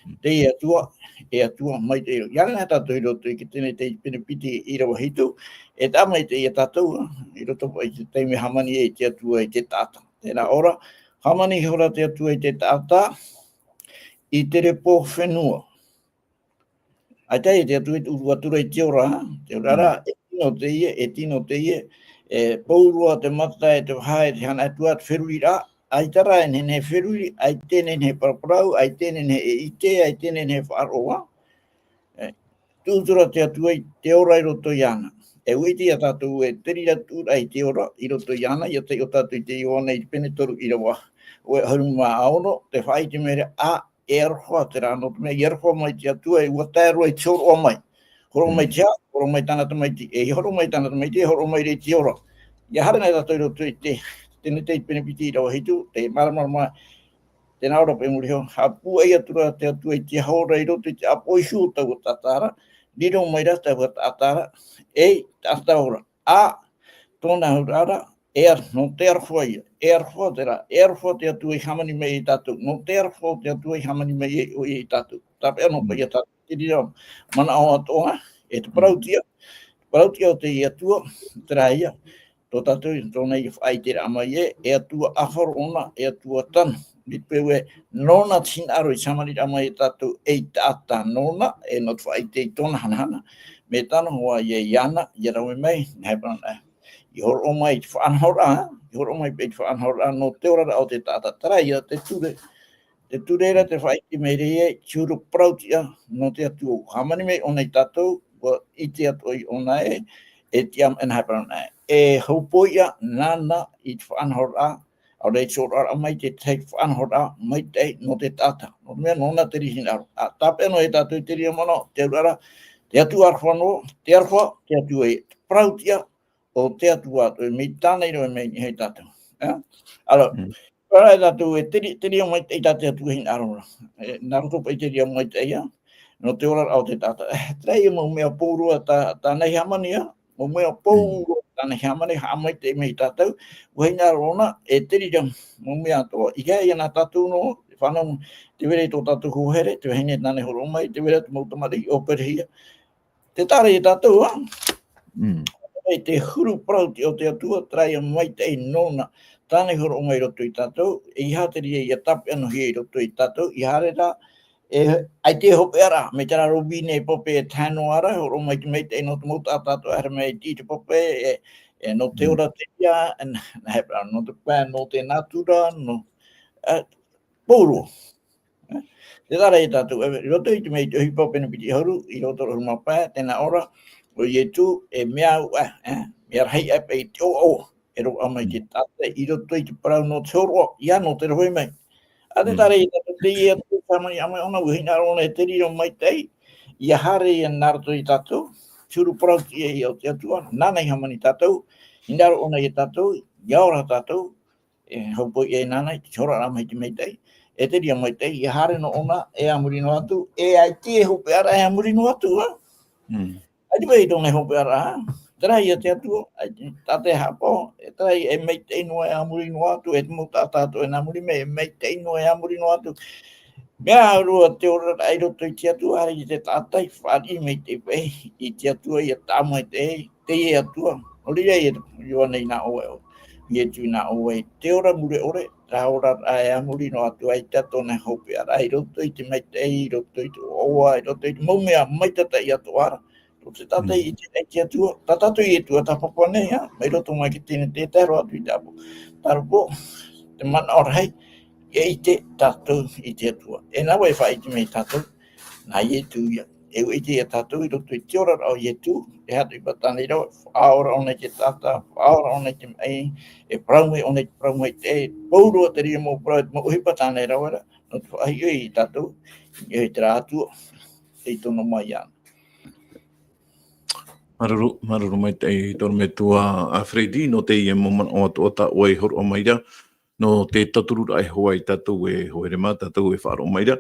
Mm. Te Atua, e Atua maitaʻi roa. ʻIa ora na tātou i roto i te tenete pene piti ʻīrava hitu, e taʻa maitaʻi ia tātou, ā, i roto i te taime hāmani ai te Atua i te taʻata. Tē nā ʻō ra, hāmani ihora te Atua i te taʻata, i te repo fenua. ʻAita e te Atua i tuʻu atu ra i te ora, te ora ra, Mm. e tino teie, e tino teie, e pauroa te mata, e te vaha, e te hana, e te feruriraʻa, ʻaita rā e nehenehe e feruri, ʻaita e nehenehe e paraparau, ʻaita e nehenehe e ʻite, ʻaita e nehenehe e faʻaroʻo. E, tuʻu atu ra te Atua i te ora i roto iāna. E ʻua ʻite ia tātou ē, te reira tuʻuraʻa i te ora i roto iāna, ʻia taiʻo tātou i te Ioane i te pene toru ʻīrava hōʻē ʻahuru mā ono, tē faʻaʻite mai ra, ā, e aroha terā, nō te mea i aroha mai te Atua, e ʻua tae roa i te hōroʻa mai. Hōroʻa mai Mm. te aha, hōroʻa mai tāna tamaiti, e hōroʻa mai tāna tamaiti, e hōroʻa mai ra i te ora. ʻIa haere na tātou i roto i te, tenete pene piti ʻīrava hitu, te māramarama, tē nā ʻō ra paʻi i muri iho, haʻapūai atu ra te Atua i te aho ra i roto i te ʻāpoʻo iho o taua taʻata ra, riro mai ra taua taʻata ra, ei taʻata ora. Ā, tōna auraʻa ra, e ar-, nō te aroha ia, e aroha terā, e aroha te Atua i hāmani mai ia tātou, nō te aroha o te Atua i hāmani mai ai ʻoia ia tātou. Tāpeʻa noa Mm. paʻi ia tātou, te reira manaʻo atoʻa, e te Mm. parautiʻa, te parautiʻa o te Atua, terā ia, tō tātou, tōna i faʻaʻiteraʻa mai ē, e Atua ʻāfaro ʻōna, e Atua tano. Mai te peu ē, nōna te hinaʻaro i hāmaniraʻa mai ia tātou, ei taʻata nōna, e nō te faʻaʻite i tōna hanahana, mea tano hoʻi ia iāna, ʻia rave mai, nā hea parau na ē. I hōroʻa mai i te faʻanahoraʻa, i hōroʻa mai paʻi i te faʻanahoraʻa nō te oraraʻa o te taʻata, terā ia te ture, te ture ra tē faʻaʻite mai ra ē, te huru parautiʻa nō te Atua. Hāmani mai ʻōna ia tātou, ʻua ʻite atoʻa ʻōna ē, e tiʻa mai, nā hea parau na ē. E hopoiʻa nāna i te faʻanahoraʻa, ʻaore i te hōroʻaraʻa mai te tahi faʻanahoraʻa maitaʻi nō te taʻata. Nō te mea nōna te reira hinaʻaro. Ā, tāpeʻa noa ia tātou i te reira manaʻo, te auraʻa ra, te Atua aroha noa, te aroha, te Atua e, te parautiʻa o te Atua atoʻa, mai tāna i rave mai i niʻa ia tātou. Ā? Alors, Mm. ʻaore rā tātou e te rei-, te reira maitaʻi tā te Atua hinaʻaro ra. E, nā roto paʻi te reira maitaʻi ïa, nō te oraraʻa o te taʻata. E, terā ia mau mea pauroa tā, tāna i hāmani ïa, mau mea pauroa Mm. tāna i hāmani, haʻamaitaʻi mai ia tātou, ʻua hinaʻaro ʻōna, e te reira mau mea atoʻa, ʻeiaha ïa nā tātou noa, te fānau, tē vai ra tō tātou hoa here, te vahine tāna i hōroʻa mai, tē vai ra te mau tamariʻi ʻōperehia. Tē taʻa ra ia tātou, ā? Mm. E te huru parautiʻa o te Atua, terā ia maitaʻi nōna, tāna i hōroʻa mai i roto ia tātou, ʻeiaha te reira ʻia tāpeʻa noa hia i roto ia tātou, ʻia haere rā, e, ʻaita e hopeʻa ra, mai terā robine pape e tahe noa ra, hōroʻa mai te maitaʻi nō te mau taʻata atoʻa e haere mai i te pape, e, e, nō te Mm. ora te reira, e, nā, nā hea parau, nō te pae, nō te natura, nō, e, pauroa. E, tē taʻa ra ia tātou, e, i roto i te mea i te ʻohipa pene piti ʻahuru, i roto ʻahuru mā pae, tē nā ʻō ra, ʻo Ietu, e mea au, e, e, mea rahi aʻe paʻi te ʻoaʻoa, e roaʻa mai Mm. te taʻata, i roto i te parau nō te hōroʻa, ʻia nō te rave mai. ʻA, tē Mm. taʻa ra ia tātou, teie atu, hāmani mai ʻōna, ʻua hinaʻaro ʻōna e te reira maitaʻi, ʻia haere ïa nā roto ia tātou, te huru parautiʻa ïa o te Atua, nāna i hāmani ia tātou, hinaʻaro ʻōna ia tātou, ʻia ora tātou, e hopoiʻa nāna i te hōroʻaraʻa mai te maitaʻi, e te reira maitaʻi, ʻia haere noa ʻōna, e a muri noa atu, e ʻaita e hopeʻa ra, e a muri noa atu, ā? Mm. ʻAita paʻi tōna hopeʻa ra, terā ia te Atua, ʻaita, tā te haʻapaʻo, e terā ia e maitaʻi noa e a muri noa atu, e te mau taʻata atoʻa e nā muri mai, e maitaʻi noa e a muri noa atu. Mea roa te oraraʻa i roto i te Atua, haere i te taʻata i fāriʻi maitaʻi paʻi i te Atua, ia tāmau i te, teie Atua. ʻO reira ia te Ioane i nā ʻō ai, ʻo Ietu i nā ʻō ai, te ora mure ʻore, terā oraraʻa e a muri noa atu, ʻaita tōna hopeʻa ra, i roto i te maitaʻi, i roto i te ʻoaʻoa, i roto i te mau mea maitataʻi atoʻa ra. Tō te tātou Mm. i te, i te Atua, tā tātou i te Atua, tā Papua nei, ā, mai roto mai ki tēnei, te tae roa atu i te apo. Tarapō, te manaʻo rahi, e ʻite tātou i te Atua. E nā vai e faʻaʻite mai tātou, nā Ietu ia. E ʻite ia tātou i roto i te oraraʻa o Ietu, e aha atu i pātā nei rā, faʻaora ʻōna i te taʻata, faʻaora ʻōna i te maʻi, e parau mai ʻōna i te parau maitaʻi, e pauroa te reira mau parau, mau ʻohipa tāna e rave ra, nō te faʻahiʻo ia tātou, i terā Atua, i tōna mau iāna. Māuruuru, māuruuru maitaʻi tō ʻorometua a Freddy, nō teie mau manaʻo atoʻa tā ʻoe i hōroʻa mai ra, nō te tauturu raʻa e hoa ia tātou e hoa mā, tātou e faʻaroʻo mai ra.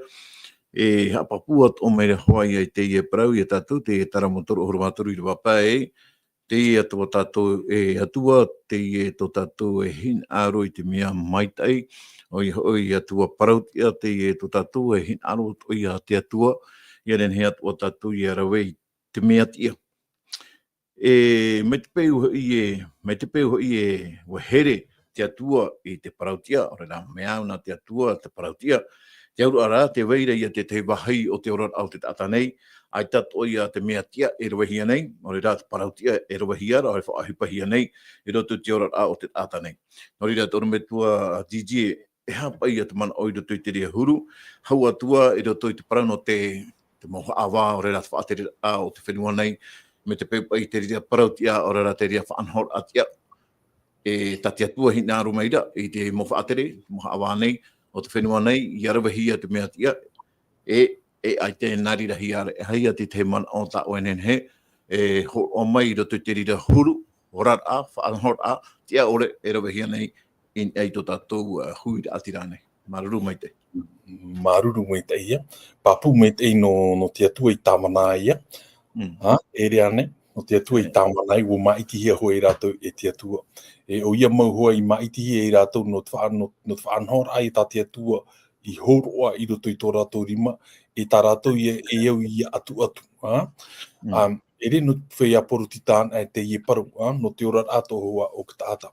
E haʻapāpū atoʻa mai ra hoʻi ia i teie parau ia tātou, te Taramo toru ʻahuru mā toru ʻīrava pae, teie Atua tātou e Atua, teie tō tātou e hinaʻaro i te mea maitaʻi, ʻoia hoʻi Atua parauʻtiʻa, teie tō tātou e hinaʻaro atoʻa ia te Atua, ʻia nehenehe atoʻa tātou ʻia rave i te mea tiʻa. E, mai te peu hoʻi e, mai te peu hoʻi e, ʻua here te Atua i te parauʻtiʻa, ʻaore rā, mea au nā te Atua te parauʻtiʻa. Te auraʻa rā, tē vai ra ia te tahi vāhi o te oraraʻa o te taʻata nei, ʻaita atoʻa ia te mea tiʻa e ravehia nei, ʻaore rā te parauʻtiʻa e ravehia ra, ʻaore faʻaʻohipahia nei, i roto i te oraraʻa o te taʻata nei. Nō reira, tō ʻorometua D J, e aha paʻi ia te manaʻo i roto i te reira huru, hau atu ā i roto i te parau nō te, te mau haʻavā, ʻaore rā te faʻatereraʻa o te fenua nei, mai te peu paʻi te reira parauʻtiʻa, ʻaore rā te reira faʻanahoraʻa tiʻa, e tā te Atua hinaʻaro mai ra i te mau faʻatere, te mau haʻavā nei, o te fenua nei, ʻia ravehia te mea tiʻa, e, e ʻaita e nā reira hia, e aha ia te tahi manaʻo tā ʻoe e nehenehe e hōroʻa mai i roto i te reira huru, oraraʻa, faʻanahoraʻa tiʻa ʻore e ravehia nei i, i tō tātou, uh, huiraʻatira nei. Māuruuru maitaʻi. Māuruuru maitaʻi ia. Pāpū maitaʻi nō, nō te Atua i tāvana ia. Mm. Ha, e ʻere ānei, nō te Atua i tāvana ia, ʻua māʻitihia hoʻi rātou e te Atua. E ʻoia mau hoʻi i māʻitihia e rātou nō te faʻa-, nō, nō te faʻanahoraʻa ia tā te Atua i hōroʻa i roto i tō rātou rima, e tā rātou ia e au ʻia atuatu, ha? Mm. Um, e ʻere nō te feiā Porotita anaʻe teie parau, ha? Nō te oraraʻa atoʻa hoʻi o te taʻata.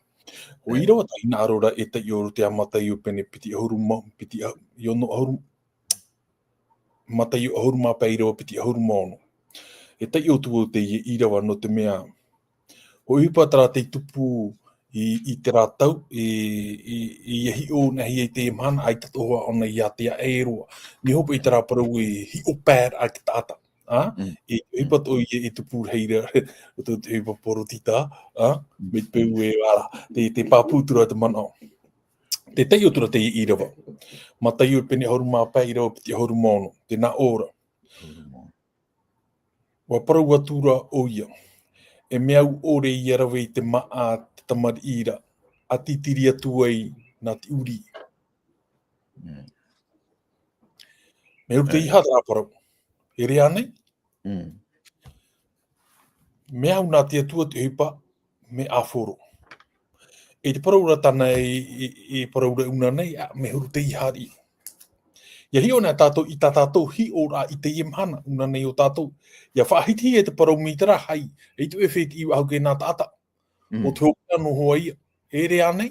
ʻO ʻīrava tā hinaʻaro ra e taiʻo roto i te Mataio pene piti ʻahuru mā, piti ʻa-, i ono ʻahuru, Mataio ʻahuru mā pae ʻīrava piti ʻahuru mā ono. E taiʻo atu vau teie ʻīrava nō te mea, ʻua ʻohipa terā tei tupu i, i terā tau, i, i, i hiʻo anaʻe hia i teie mahana, ʻaita atoʻa hoʻi ʻōna ʻia tae roa. Nō te hopeʻa i terā parau e hiʻo pae ra te taʻata. A? Mm. E, e ʻohipa atoʻa ia e tupu rahi ra, roto i te ʻohipa Porotita, a? Mm. Mai te peu e, ara, te, te pāpū atu ra te manaʻo. Te taiʻo atu ra teie ʻīrava. Mataio pene ʻahuru mā pae ʻīrava piti ʻahuru mā ono. Tē nā ʻō ra. ʻUa parau atu ra ʻoia. E mea au ʻore ʻia rave i te māʻa te tamariʻi ra, ʻa tītiri atu ai nā te ʻūriʻi. Mm. Mea huru tei Ē. Aha terā parau. E ʻere ānei? Mm. Mea au nā te Atua te ʻohipa, mea ʻāfaro. E te parau ra tāna i, i, i parau ra ʻuna nei, a, mea huru tei haere. ʻIa hiʻo na tātou i tā tātou hiʻoraʻa i teie mahana, ʻuna nei o tātou. ʻIa faʻahitihia te parau mai terā hai, e te ʻoe fētiʻi ʻua hau kē nā taʻata. Mm. ʻO te hopeʻa nō hoʻi ia. E ʻere ānei?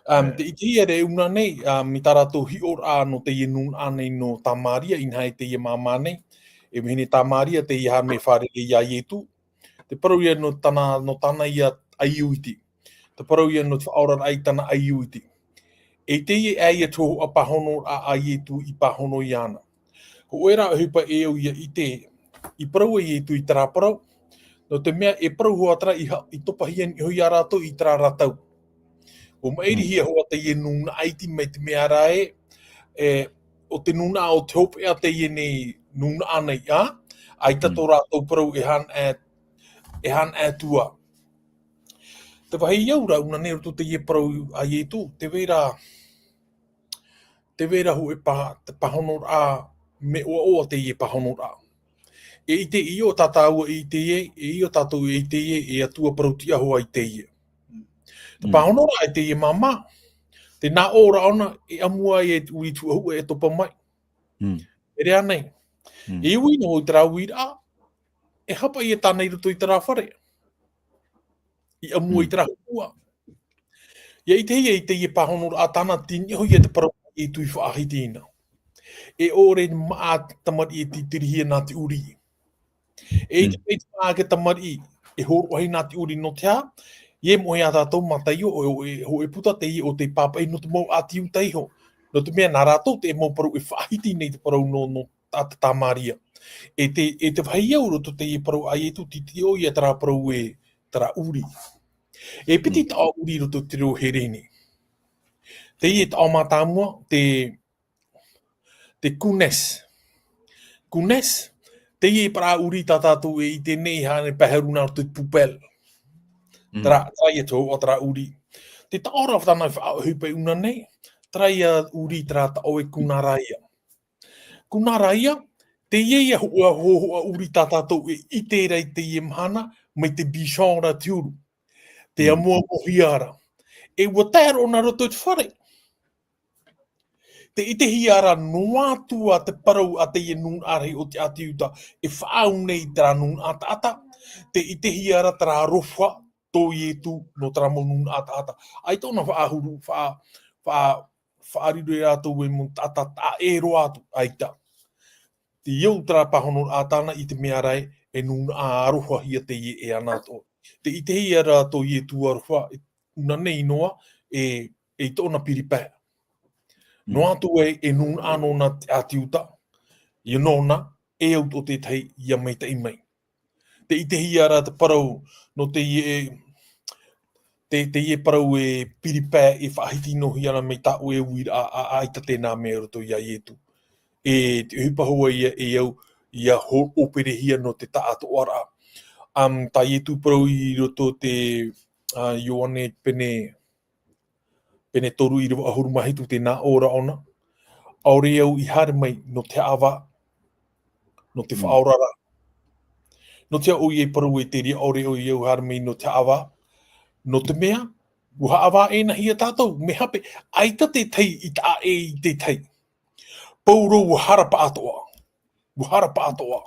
Um, Ē. Te ʻitehia ra ʻuna nei, um, i tā rātou hiʻoraʻa nō teie nūnaʻa nei nō Tamaria, inaha e teie māmā nei. E vahine Tamaria, teie haere mai fārerei ia Ietu. Te parau ia nō tāna, nō tāna ia ʻaiū iti. Te parau ia nō te faʻaoraraʻa i tāna ʻaiū iti. E teie ā ia te hōhoʻa pāhonoraʻa a Ietu i pāhono iāna. Hōʻē rā ʻohipa e au ʻia ʻite, i parau ai Ietu i terā parau, nō te mea e parau hoʻi terā i ha-, i topahia nei hoʻi ia rātou i terā ra tau. ʻUa maʻirihia hoʻi teie nūnaʻa iti mai te mea ra ē, e, ʻo te nūnaʻa ʻo te hopeʻa teie nei nūnaʻa nei, ā? ʻAita Mm. tō rātou parau e haere, e haere atu ā. Te vāhi au ra, ʻuna nei roto teie parau a Ietu, tē vai ra, tē vai ra hōʻē pā-, te pāhonoraʻa, mea ʻoaʻoa teie pāhonoraʻa. E ʻite ʻia, tā tāua e ʻite ē, e ʻia tātou e ʻite ē, e Atua parau tiʻa hoʻi i teie. Te pāhonoraʻa i teie māmā, te nā ʻō ra ʻōna, e ʻamua ai e te ʻuri tuhaʻa e topa mai. E rā nei. E ui noa i terā uiraʻa, e hapa ʻia tāna i roto i terā fare. I ʻamua i terā hopua. ʻIa ʻitehia i teie pāhonoraʻa tāna, tei niʻa hoʻi ia te parau e tui faʻahiti na. E ʻore maʻa tamariʻi e titirihia nā te ʻuri. E i te pei te maʻa ke tamariʻi, e hōroʻahia nā te ʻuri nō te aha, ʻia moʻe ā tātou Mataio, ʻo, ʻo, ʻo, e puta teie ʻo tei pāpaʻi nō te mau ʻāti Iuta iho. Nō te mea nā rātou te mau parau e faʻahiti nei te parau nō, nō tā te Tamaria. E te, e te vāhi au roto teie parau a Ietu, tei tiʻa ʻoia terā parau e, terā ʻuri. E piti taʻo ʻuri roto te reo Hereni. Teie taʻo mātāmua, te, te kunes. Kunes, teie parau ʻuri tā tātou e ʻite nei, hānere pae haru nā roto i te poubelle. Terā, terā ia te hōhoʻa terā ʻuri. Te taʻo ra tāna e faʻaʻohipa i ʻuna nei, terā ia ʻuri terā taʻo e kunaraia. Kunaraia, teie ia hōhoʻa, hōhoʻa ʻuri tā tātou e ʻite ra i teie mahana, mai te bichon ra te huru. Te ʻamuamuahia ra. E ʻua tae roa nā roto i te fare. Te ʻitehia ra noa atu ā te parau a teie nūnaʻa rahi o te ʻāti Iuta, e faʻaau nei i terā nūnaʻa taʻata, te ʻitehia ra terā aroha tō Ietu nō terā mau nūnaʻa taʻata. ʻAita ʻōna faʻahuru, faʻa-, faʻa-, faʻariro e rātou e mau taʻata taʻa ʻē roa atu, ʻaita. Te au terā pāhonoraʻa tāna i te mea ra ē, e nūnaʻa arohahia teie e ana atoʻa. Te ʻitehia ra tō Ietu aroha, e, ʻuna nei noa, e, e i tōna piripae. Noa atu ai e nūnaʻa nōna te ʻāti Iuta, ʻia nōna, e au tō tētahi ʻia maitaʻi mai. Te ʻitehia ra te parau nō teie, te, teie parau e piripae e faʻahiti noa hia ana mai tā ʻoe uiraʻa, a, ʻaita tēnā mea i roto ia Ietu. E te ʻohipa hoʻi ia e au, ʻia hō-, ʻōperehia nō te taʻatoʻaraʻa. Um, tā Ietu parau i roto te, a, Ioane pene, pene toru ʻīrava ʻahuru mā hitu, te nā ʻō ra ʻōna. ʻAore au i haere mai nō te haʻavā, nō te faʻaora ra. Nō te aha ʻoia i parau e te reira ʻaore au i haere mai nō te haʻavā? Nō te mea, ʻua haʻavāʻenahia tātou, mea hape, ʻaita tētahi i taʻa ʻē i tētahi. Pauroa ʻua hara paʻatoʻa. ʻUa hara paʻatoʻa.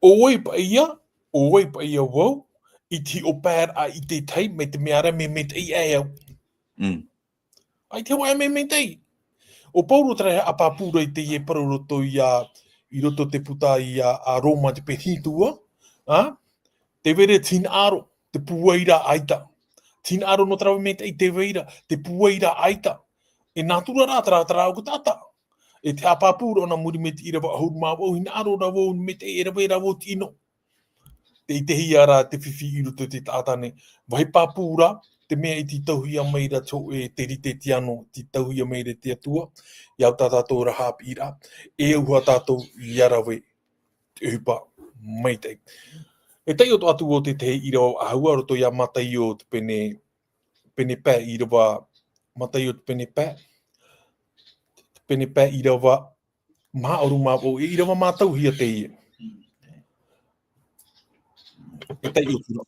ʻO vai paʻi ïa, ʻo vai paʻi ïa vau, i te hiʻopoʻaraʻa i tētahi, mai te mea ra mea maitaʻi aʻe au. ʻAita hoʻi mea maitaʻi. ʻO Pauro terā e haʻapāpū ra i teie parau roto ia, i roto te puta ia a Roma te pene hitu, a? Tē vai ra te hinaʻaro, te pūai ra ʻaita. Te hinaʻaro nō te rave maitaʻi tē vai ra, te pūai ra ʻaita. E nātura rā terā, terā ʻoku taʻata. E te haʻapāpū ra ʻōna muri mai te ʻīrava ʻahuru mā vaʻu, hinaʻaro rā vau, maitaʻi e rave rā vau te ʻino. Te ʻitehia ra te fifi i roto i te taʻata nei. Vāhi pāpū ra, te mea i tītauhia mai ra te hōʻē, te Rite Tiano, tītauhia mai ra te Atua, ʻia au tā tātou ra haʻapiʻiraʻa, e auaha tātou ʻia rave te ʻohipa maitaʻi. E taiʻo atu vau tētahi ʻīrava ʻahau roto ia Mataio te pene, pene pae ʻīrava, Mataio te pene pae, te pene pae ʻīrava maha ʻahuru mā vaʻu, e ʻīrava mātauhia teie. E taiʻo atu ra.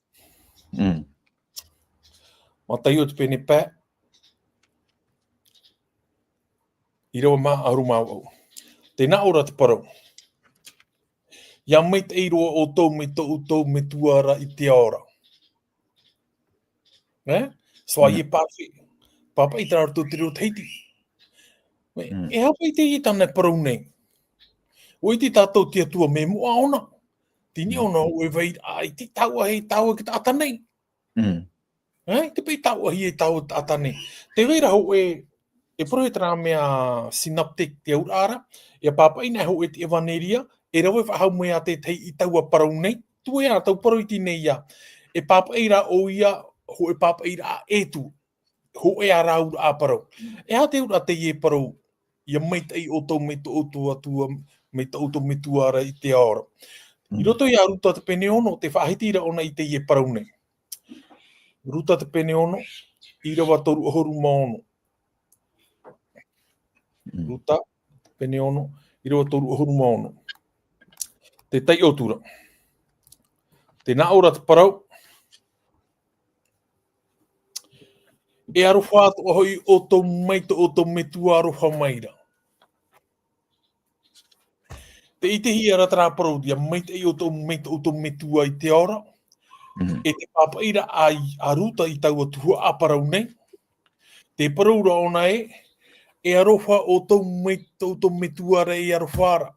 Mataio te pene pae, ʻīrava maha ʻahuru mā vaʻu. Tē nā ʻō ra te parau. ʻIa maitaʻi roa ʻoutou mai tō ʻoutou metua ra i te ao ra. E? Soyez parfaits. Pāpaʻi terā roto te reo Tahiti. E aha paʻi teie tāna e parau nei? ʻUa ʻite tātou te Atua mea moʻa ʻōna. Tei niʻa ʻōna hōʻē vairaʻa, ʻaita e taua, e taua i te taʻata nei. E, te pei taua hia e taua taʻata nei. Tē vai ra hōʻē, e parau e terā mea synoptic te auraʻa ra, ʻia pāpaʻi na e hōʻē te ʻevaneria, e rave faʻahou mai ā tētahi i taua parau nei, tē vai ra tau parau iti nei ïa. E pāpaʻi ra ʻoia, hōʻē pāpaʻiraʻa ʻē atu, hōʻē ā rāua parau. E aha te auraʻa teie parau, ʻia maitaʻi ʻoutou mai tō ʻoutou Atua, mai tō ʻoutou metua ra i te ao ra. I roto ia Ruta te pene ono, tē faʻahiti ra ʻōna i teie parau nei. Ruta te pene ono, ʻīrava toru ʻahuru mā ono. Ruta, pene ono, ʻīrava toru ʻahuru mā ono. Te taiʻotura. Tē nā ʻō ra te parau. E aroha atoʻa hoʻi ʻoutou mai tō ʻoutou metua aroha mai ra. Tē ʻitehia ra terā parau ia maitaʻi ʻoutou mai tō ʻoutou metua i te ao ra. Mm. E te pāpaʻi ra a, a Ruta i taua tuhaʻa parau nei. Te parau ra ʻōna ē, e aroha ʻoutou mai tō ʻoutou metua ra e aroha ra.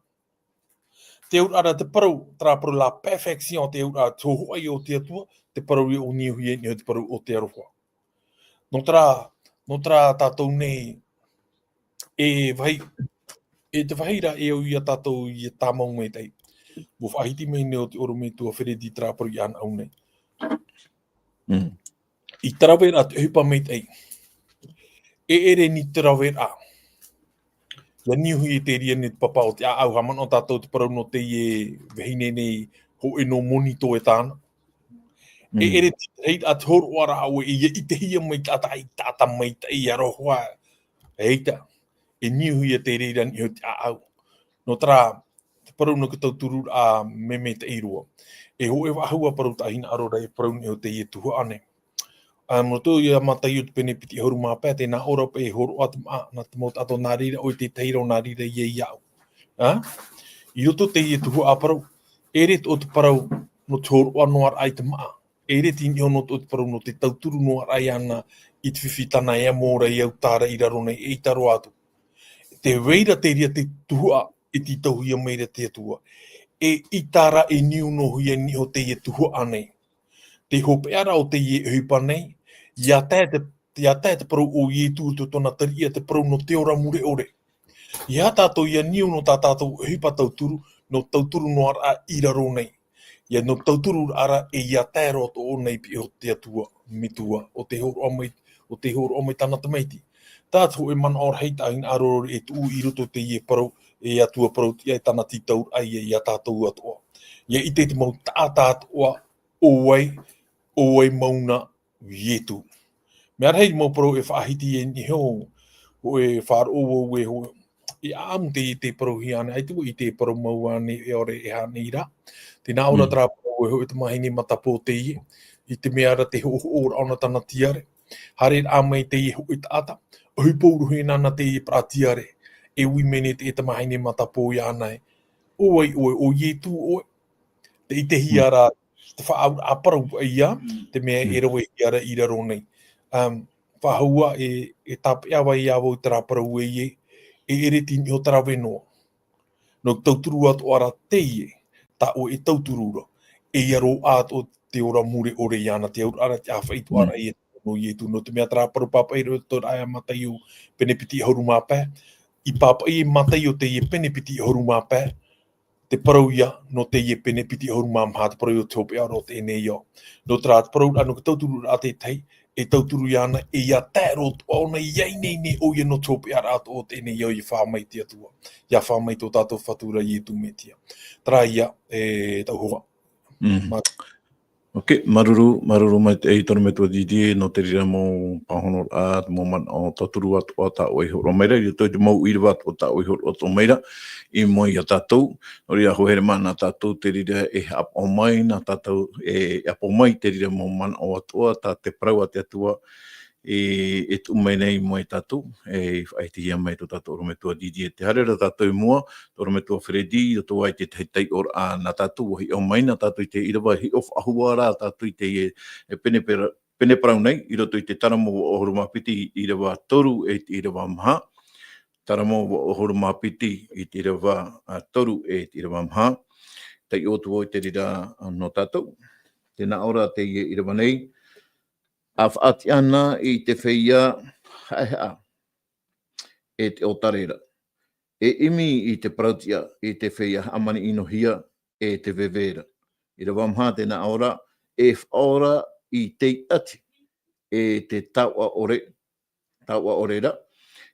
Te auraʻa ra te parau, terā parau la perfection, te auraʻa te hōhoʻa o te Atua, te parau ia ʻo niuhia i niʻa i te parau o te aroha. Nō terā, nō terā tātou nei, e vāhi, e te vāhi ra e au ia tātou ia tāmau maitaʻi. Ua faʻahiti mai nei ʻo te ʻorometua Feredi terā parau i ana au nei. Mm. I te rave ra te ʻohipa maitaʻi. E ʻere ni te rave ra. Ia niuhia te reira nei te papa o te ʻāʻau, haʻamanaʻo tātou te parau nō teie vahine nei, hōʻē noa moni tō e tāna. E Mm. ʻere te, hei, a te hōroʻa ra ʻoe, ia ʻitehia mai te taʻata, i te taʻata maitaʻi, aroha, eita, e niuhia te reira nei o te ʻāʻau. Nō terā, te parau nō te tauturu ra, me, maitaʻi roa. E hōʻē faʻahou parau tāʻu hinaʻaro ra, e parau nei o teie tuhaʻa nei. Ā, nō tō ia Mataio te pene piti ʻahuru mā pae, tē nā ʻō ra paʻi e hōroʻa te māʻa, nā te mau taʻata nā reira ʻoe te tahi ra nā reira ia i aʻu. Ā? I roto teie tuhaʻa parau, e ʻere tō te parau nō te hōroʻa noa ra i te māʻa. E ʻere te niʻa nō tō te parau nō te tauturu noa ra iāna i te fifi tāna e amo ra i au tāra i raro nei e ʻita roa atu. Te vai ra te reira te tuhaʻa e tītauhia mai ra te Atua. E ʻita ra e niu noa hia niʻa i teie tuhaʻa nei. Te hopeʻa ra o teie ʻohipa nei, ia tae te, ia tae te parau o Ietu i tōna tariʻa te parau nō te ora mure ʻore. Ia tātou ia niu nō tā tātou ʻohipa tauturu, nō tauturu noa ra i raro nei. Ia nō tauturu ra e ia tae roa atoʻa nei i piʻi o te Atua, metua, ʻo tē hōroʻa mai, ʻo tē hōroʻa mai tāna tamaiti. Tā te hōʻē manaʻo rahi tāʻu hinaʻaro e tuʻu i roto teie parau, e Atua parau tiʻa e tāna tītauraʻa ia, ia tātou atoʻa. Ia ʻite te mau taʻata atoʻa, ʻo vai, ʻo vai mau na, Ietu. Mea rahi mau parau e faʻahiti e niʻa iho, hōʻē faʻaroʻo vau e hō-, e ʻaʻamu te, te parauhia ānei, ʻaita vau i ʻite e parau mau ānei, e ʻore e aha nei ra. Tē nā ʻō ra Mm. terā parau e hōʻē tamahine matapō teie, i te mea ra te hoʻohoʻo ra ʻōna tāna tiare. Haere ra mai teie hōʻē taʻata, ʻohipa rohi nāna teie parau tiare. E ui mai nei te tamahine matapō iāna ē. ʻO vai ʻoe, ʻo Ietu ʻoe. Tē ʻitehia Mm. ra te faʻaauraʻa parau ia, te mea Mm. e ravehia ra i raro nei. Um, faʻahou ā, e, e tāpeʻa vai ia vau i terā parau ē, e, e ʻere te niʻa o te rave noa. Nō tauturu atoʻa ra teie, tā ʻoe e tauturu ra, e ia roaʻa atoʻa te ora mure ʻore iāna, te auraʻa ra te ʻāfaʻi atoʻa ra Mm. e nō Ietu, nō te mea terā parau pāpaʻi ra tō ra ia Mataio pene piti ʻahuru mā pae, i pāpaʻi e Mataio teie pene piti ʻahuru mā pae, te parau ia, nō teie pene piti ʻahuru mā maha, te parau ia o te hopeʻa ra o teie nei ao. Nō terā te parau ra, nō te tauturu ra te tahi, e tauturu iāna, e ia tae roa atoʻa ʻōna, ia ineine ʻoia nō te hopeʻa ra atoʻa o teie nei ao, ia fā mai te Atua. Ia fā mai tō tātou Fatu ra Ietu Metia. Terā ia, e tau hoa. Mm. Mā- Ok, māuruuru, māuruuru maitaʻi i te ʻorometua Didier, nō te reira mau pāhonoraʻa, te mau manaʻo tauturu atoʻa tā ʻoe i hōroʻa mai ra, i roto i te mau ʻīrava atoʻa tā ʻoe i hōroʻa atoʻa mai ra, i mua ia tātou, nō reira, hoa here mā, nā tātou te reira e haʻapaʻo mai, nā tātou e haʻapaʻo mai te reira mau manaʻo atoʻa, tā te parau a te Atua, e, e tuʻu mai nei i mua ia tātou, e faʻahitihia mai tō tātou ʻorometua Didier. Tē haere ra tātou i mua, tō ʻorometua Freddy, i roto ā i te tahi taiʻoraʻa nā tātou, ʻua hiʻo mai nā tātou i te ʻīrava, hiʻo faʻahou ra tātou i te, e, pene pera-, pene parau nei, i roto i te Taramo vaʻu ʻahuru mā piti, ʻīrava toru e te ʻīrava maha. Taramo vaʻu ʻahuru mā piti, i te ʻīrava, a, toru e te ʻīrava maha. Taiʻo atu vau i te reira, a, nō tātou. Tē nā ʻō ra teie ʻīrava nei, a faʻatiʻa na i te feiā haʻehaʻa, e te ʻōtare ra. E ʻimi i te parau tiʻa i te feiā hāmani ʻinohia, e te veve ra. ʻĪrava maha tē nā ʻō ra, e faʻaora i te ʻati, e te taoʻa ʻore, taoʻa ʻore ra.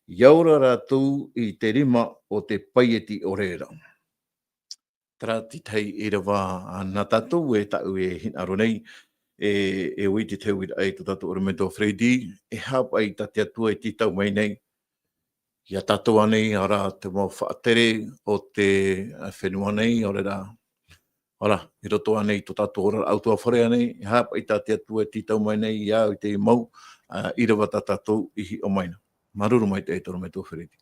ʻIa ora rātou i te rima o te paieti ʻore ra. Terā te tahi ʻīrava nā tātou e tāʻu e hinaʻaro nei, e, e ui te tauiraʻa i tō tātou ʻorometua Freddy, e aha paʻi tā te Atua i tītau mai nei, ia tātou ānei, ʻaore rā te mau faʻatere o te, ā, fenua nei, ʻaore rā, Ora, i roto ānei i tō tātou oraraʻa ʻutuāfare ānei, e aha paʻi tā te Atua e tītau mai nei iā au i te mau, ā, ʻīrava tā tātou i hiʻo mai na. Māuruuru maitaʻi e te ʻorometua Fereti.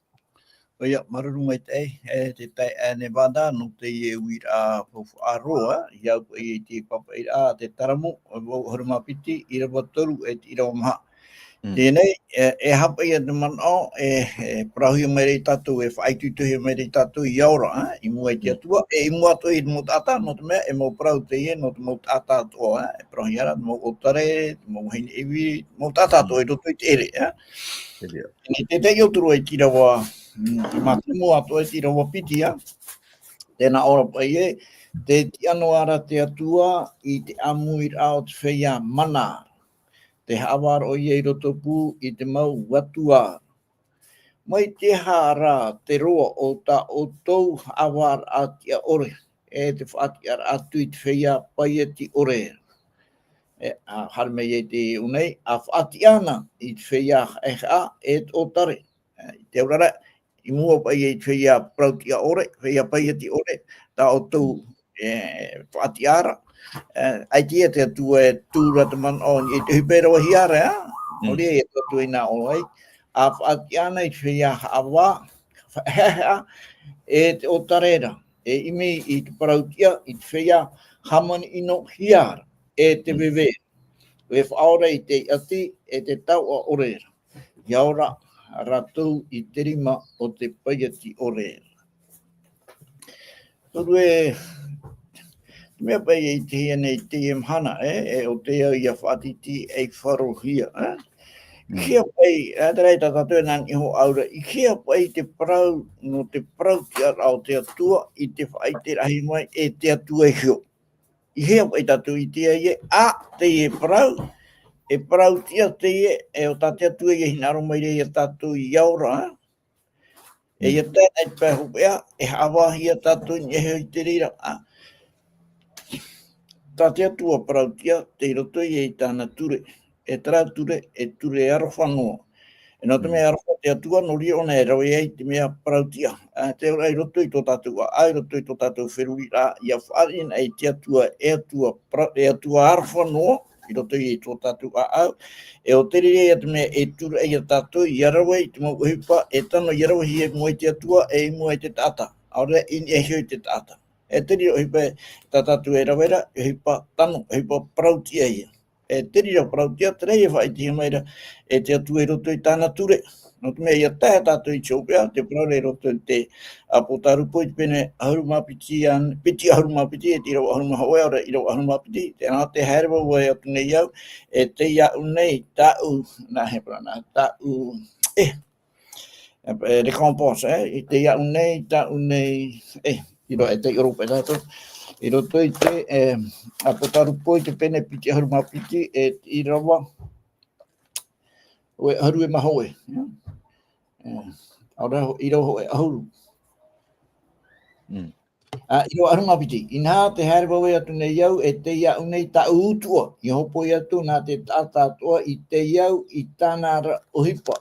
ʻOia, māuruuru maitaʻi, e te taeaʻe Nevada, nō teie uiraʻa faufaʻa roa, iā au paʻi i te pāpaʻiraʻa a te Taramo, e vaʻu ʻahuru mā piti, ʻīrava toru, e te ʻīrava maha. Mm. Teie nei, e, e aha paʻi ia te manaʻo, e, e parauhia mai ra ia tātou, e faʻaitoitohia mai ra ia tātou ʻia ora, ā, i mua i te Mm. Atua, e i mua atoʻa i te mau taʻata, nō te mea, e mau parau teie, nō te mau taʻata atoʻa, ā, e parauhia ra, te mau ʻōtare, te mau vahine ʻīviri, te mau taʻata atoʻa Mm. i roto i te ʻere, ā. Te reira. Teie nei, te tahi atu roa i te ʻīrava, mm, i Mātaimo atoʻa i te ʻīrava piti, ā. Tē nā ʻō ra paʻi ē, tē tiʻa noa ra te Atua i te ʻāmuiraʻa o te feiā mana. Tē haʻavā ra ʻoia i roto pū i te mau atua. Mai te aha rā te roa o tā ʻoutou haʻavāraʻa tiʻa ʻore, e te faʻatiʻaraʻa atu i te feiā paieti ʻore. E, ā, haere mai ai te iʻoa nei, ʻa faʻatiʻa na i te feiā haʻehaʻa, e te ʻōtare. E, i te auraʻa, i mua paʻi i te feiā parau tiʻa ʻore, feiā paieti ʻore, tā ʻoutou, e, faʻatiʻa ra. E, ʻaita ia te Atua e tū ra te manaʻo, i te ʻohipa e ravehia ra, ā? Nō Mm. reira ia te Atua i nā ʻō ai, ʻa faʻatiʻa na i te feiā haʻavā, haʻehaʻa, e te ʻōtare ra, e ʻimi i te parau tiʻa, i te feiā hāmani ʻino hia ra, e te Mm. veve, e faʻaora i te ʻati, e te tauʻa ʻore ra. ʻIa ora rātou i te rima o te paieti ʻore. Huru e, te mea paʻi i te hia nei teie mahana, e, e ʻo tei au ʻia faʻatītī ei farohia, e? Mm. ʻIhia paʻi, e, terā ia tā tātou e nā niʻa iho ʻaura, ʻihia paʻi te parau, nō te parau tiʻaraʻa o te Atua, i te faʻaʻite rahi mai, e te Atua e hiʻo. ʻIhia paʻi tātou i ʻite ai ē, ʻa, teie parau, e parau tiʻa teie, e ʻo tā te Atua ʻia hinaʻaro mai ra ia tātou ʻia ora, ā? E Mm. ʻia tae i te pae hopeʻa, e haʻavāhia tātou i niʻa iho i te reira, ā. Tā te Atua parau tiʻa, tei roto ia i tāna ture. E terā ture, e ture aroha noa. E nō te Mm. mea aroha te Atua, nō reira ʻōna e rave ai te mea parau tiʻa. Ā, te auraʻa i roto i tō tātou ʻāʻau, i roto i tō tātou feruriraʻa, ʻia fāriʻi na i te Atua, e Atua parau, e Atua aroha noa, i roto i tō tātou ʻāʻau. E ʻo te reira ia te mea e tūraʻi ia tātou, ʻia rave i te mau ʻohipa, e tano ʻia ravehia i mua i te Atua, e i mua i te taʻata. ʻAore rā i niʻa iho i te taʻata. E te reira ʻohipa tā tātou e rave ra, ʻohipa tano, ʻohipa parau tiʻa ia. E te reira parau tiʻa, terā ia faʻaʻitehia mai ra, e te Atua i roto i tāna ture. Nō te mea ʻia tae tātou i te hopeʻa, te parau ra i roto i te ʻĀpōtarupo i te pene ʻahuru mā piti, ā, piti ʻahuru mā piti, e te ʻīrava ʻahuru mā hōʻē, ʻaore rā ʻīrava ʻahuru mā piti, tē nā ʻō, tē haere vau atu nei au, e tei iāʻu nei tāʻu, nā, e parau na, tāʻu, e, e, récompense, e, i tei iāʻu nei, tāʻu nei, e, i roto, e tei ʻorometua tātou, i roto i te, e, ʻĀpōtarupo i te pene piti ʻahuru mā piti, e te ʻīrava, ʻo e ʻahuru e mā hōʻē, e. E, ʻaore rā, ʻīrava hōʻē ʻahuru. Mm. Ā, ʻīrava ʻahuru mā piti. Inaha, tē haere vau atu nei au, e tei iāʻu nei tāʻu utuʻa, ʻia hōpoi atu nā te taʻata atoʻa i tei au i tāna ra ʻohipa.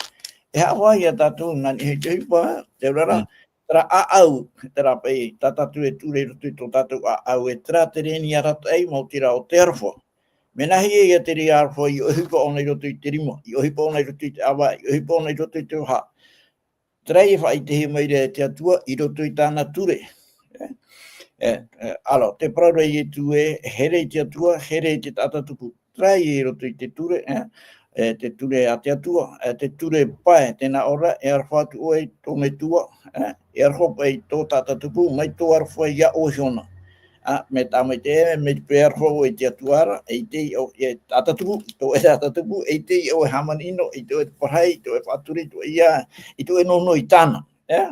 E haʻavāhia tātou nā niʻa i te ʻohipa, te auraʻa, Mm. terā ʻāʻau, terā paʻi, tā tātou e ture i roto i tō tātou ʻāʻau, e terā te rēni arataʻi, maoti rā ʻo te aroha. Mea nāhea ia te reira aroha, i ʻohipa ʻōna i roto i te rima, i ʻohipa ʻōna i roto i te ʻāvae, i ʻohipa ʻōna i roto i te vaha. Terā ia faʻaʻitehia mai ra e te Atua i roto i tāna ture. E, e, e, ʻāreʻa, te parau ra a Ietu ē, here i te Atua, here i te taʻata tupu. Terā ia i roto i te ture, e, e, te ture a te Atua, e, te ture pae, tē nā ʻō ra, e aroha atu ʻoe i tō Metua, e, e aroha paʻi i tō taʻata tupu, mai tō aroha iā ʻoe iho na. Ā, mea tāmaitaʻi, e, mai te peu e aroha ʻoe i te Atua ra, e ʻite ʻoe i te taʻata tupu, tō ʻoe taʻata tupu, e ʻite ʻoe hāmani ʻino, e ʻite ʻoe te parahi, e ʻite ʻoe faʻaturi, e ʻite ʻoe ia, e ʻite ʻoe nono i tāna, e?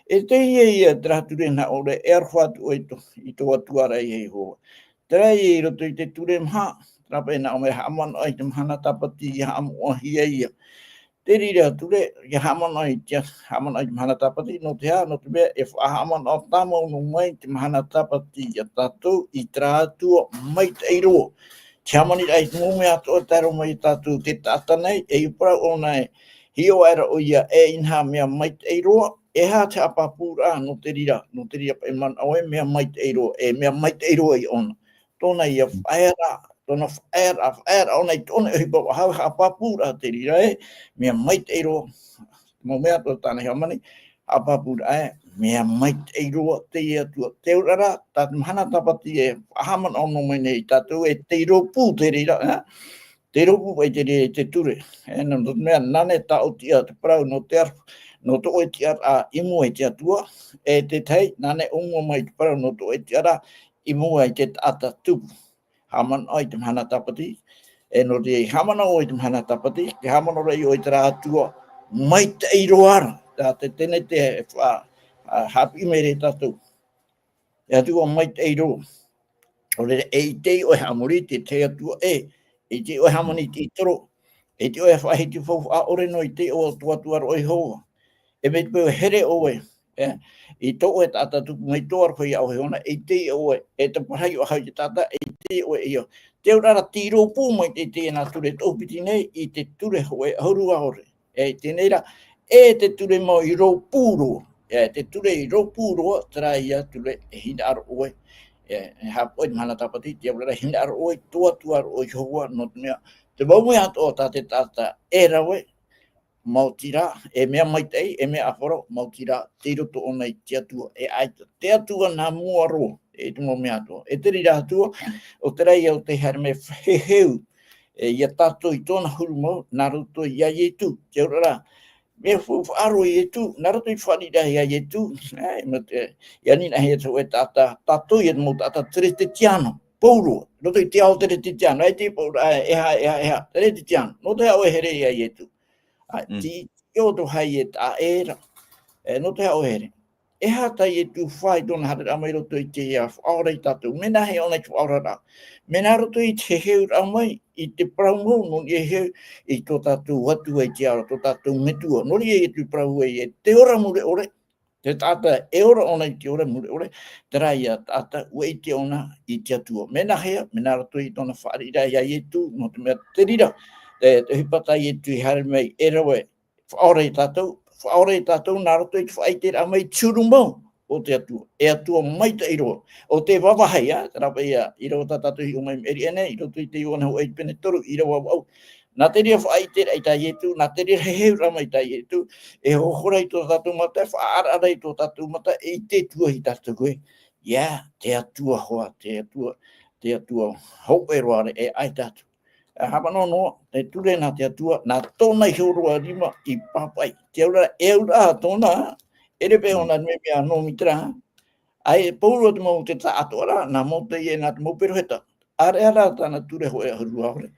E teie ia terā ture nā ʻō ra, e aroha atu ʻoe i tō, i tō Atua ra ʻo Iehova. Terā ia i roto i te ture maha, terā paʻi nā ʻō mai haʻamanaʻo i te mahana tāpati ʻia haʻamoʻahia ia. Te reira ture, ʻia haʻamanaʻo i te, haʻamanaʻo i te mahana tāpati, nō te aha, nō te mea, e faʻahaʻamanaʻo tāmau noa mai te mahana tāpati iā tātou i terā Atua maitaʻi roa. Te hāmaniraʻa i te mau mea atoʻa e tae roa mai iā tātou, te taʻata nei, e parau ʻōna ē, hiʻo aʻera ʻoia e inaha mea maitaʻi roa, E aha te haʻapāpūraʻa nō te reira, nō te reira paʻi manaʻo ē, mea maitaʻi roa, e mea maitaʻi roa ia ʻōna. Tōna ia faʻaearaʻa, tōna faʻaearaʻa, faʻaearaʻa ʻōna i tōna ʻohipa faʻahou, haʻapāpūraʻa te reira ē, mea maitaʻi roa. Mau mea atoʻa tāna i hāmani, haʻapāpūraʻa ē, mea maitaʻi roa teie Atua. Te auraʻa ra, tā te mahana tāpati e faʻahaʻamanaʻo noa mai nei ia tātou ē, tei rōpū te reira, ē? Tei rōpū paʻi te reira i te ture. Ē, nō, nō te mea, nāna e tāʻotiʻa te parau nō te aro, nō tō ʻoe tiʻaraʻa i mua i te Atua, e te tahi, nāna e ʻōmua mai te parau nō tō ʻoe tiʻaraʻa i mua i te taʻata tupu. Haʻamanaʻo i te mahana tāpati, e nō te haʻamanaʻo i te mahana tāpati, te haʻamanaʻo ra ʻoe i terā Atua maitaʻi roa ra, tā te tenete e fa-, a, haʻapiʻi mai ra ia tātou. E Atua maitaʻi roa. ʻO reira, e ʻite ʻoe haʻamori i te tahi Atua ē, e ʻite ʻoe hāmani i te ʻītoro, e ʻite ʻoe e faʻahiti faufaʻa ʻore noa i te iʻoa o tō Atua roa ʻo Iehova. E mai te peu e here ʻoe, ē, i tō ʻoe taʻata tupu mai tō aroha iā ʻoe ʻōna, e ʻite ʻoe, e taparahi ʻoe i te taʻata, e ʻite ʻoe ia. Te auraʻa ra tei rōpū mai te, teie nā ture tō piti nei, i te ture hōʻē ʻahuru ʻaore. E, teie nei rā, e te ture mau i rōpū roa, e te ture i rōpū roa, terā ia ture e hinaʻaro ʻoe, e, e haʻapaʻo i te mahana tāpati, te auraʻa ra e hinaʻaro ʻoe i tō Atua roa ʻo Iehova, nō te mea, te mau mea atoʻa tā te taʻata e rave, maoti rā, e mea maitaʻi, e mea ʻāfaro, maoti rā, tei roto ʻōna i te Atua, e ʻaita, te Atua nā mua roa, e te mau mea atoʻa. E te reira Atua, ʻo terā ia ʻo tei haere mai e heheu, e, ia tātou i tōna huru mau, nā roto iā Ietu, te auraʻa ra, mea faufaʻa roa Ietu, nā roto i te fāriʻiraʻa iā Ietu, e, mā te, ia nīnaʻi hia te hōʻē taʻata, tātou ia te mau taʻata Teretetiano, pauroa, roto i te ao Teretetiano, e te pauroa, e, e aha, e aha, e aha, Teretetiano, nō te aha ʻoe e here iā Ietu. Ā, Mm. tei, tei ʻō tō hai e taʻa ʻē ra. E, nō te aha ʻoe e here. E aha tā Ietu fā i tōna haereraʻa mai roto i te, ā, faʻaora ia tātou. Mea nāhea ʻōna i te faʻaoraraʻa. Mea nā roto i te heheuraʻa mai, i te parau mau, nō niʻa e heheu, i tō tātou Atua i te ao ra, tō tātou Metua. Nō reira Ietu i parau ai, e te ora mure ʻore, te taʻata e ora ʻōna i te ora mure ʻore, terā ia taʻata ʻua ʻite ʻōna i te Atua. Mea nāhea, mea nā roto i tōna fāriʻiraʻa iā Ietu, nō te mea te reira, e, te ʻohipa tā Ietu i haere mai e rave, faʻaora ia tātou, faʻaora ia tātou nā roto i te faʻaʻiteraʻa mai i te huru mau o te Atua, e Atua maitaʻi roa. ʻO tē vāvāhi, ā, terā paʻi ia, ʻīrava tā tātou i hiʻo mai maʻiri aʻe nei, i roto i te Ioane hōʻē pene toru, ʻīrava vaʻu. Nā te reira faʻaʻiteraʻa tā Ietu, nā te reira heheuraʻa mai tā Ietu, e hohora i tō tātou mata, e faʻaʻaraʻara i tō tātou mata, e ʻite atu ai tātou ē, ia, te Atua hoʻi, te Atua, te Atua hōʻē roa ra e ʻaita atu. E haʻamanaʻo noa, e ture nā te Atua, nā tōna iho roa rima i pāpaʻi. Te auraʻa, e auraʻa tōna, ʻere paʻi ʻōna te mea nō Mītera. ʻAe, pauroa te mau te taʻatoʻaraʻa, nā Mōte ē, nā te mau peropheta. ʻĀreʻa rā tāna ture hōʻē ʻahuru ʻaore,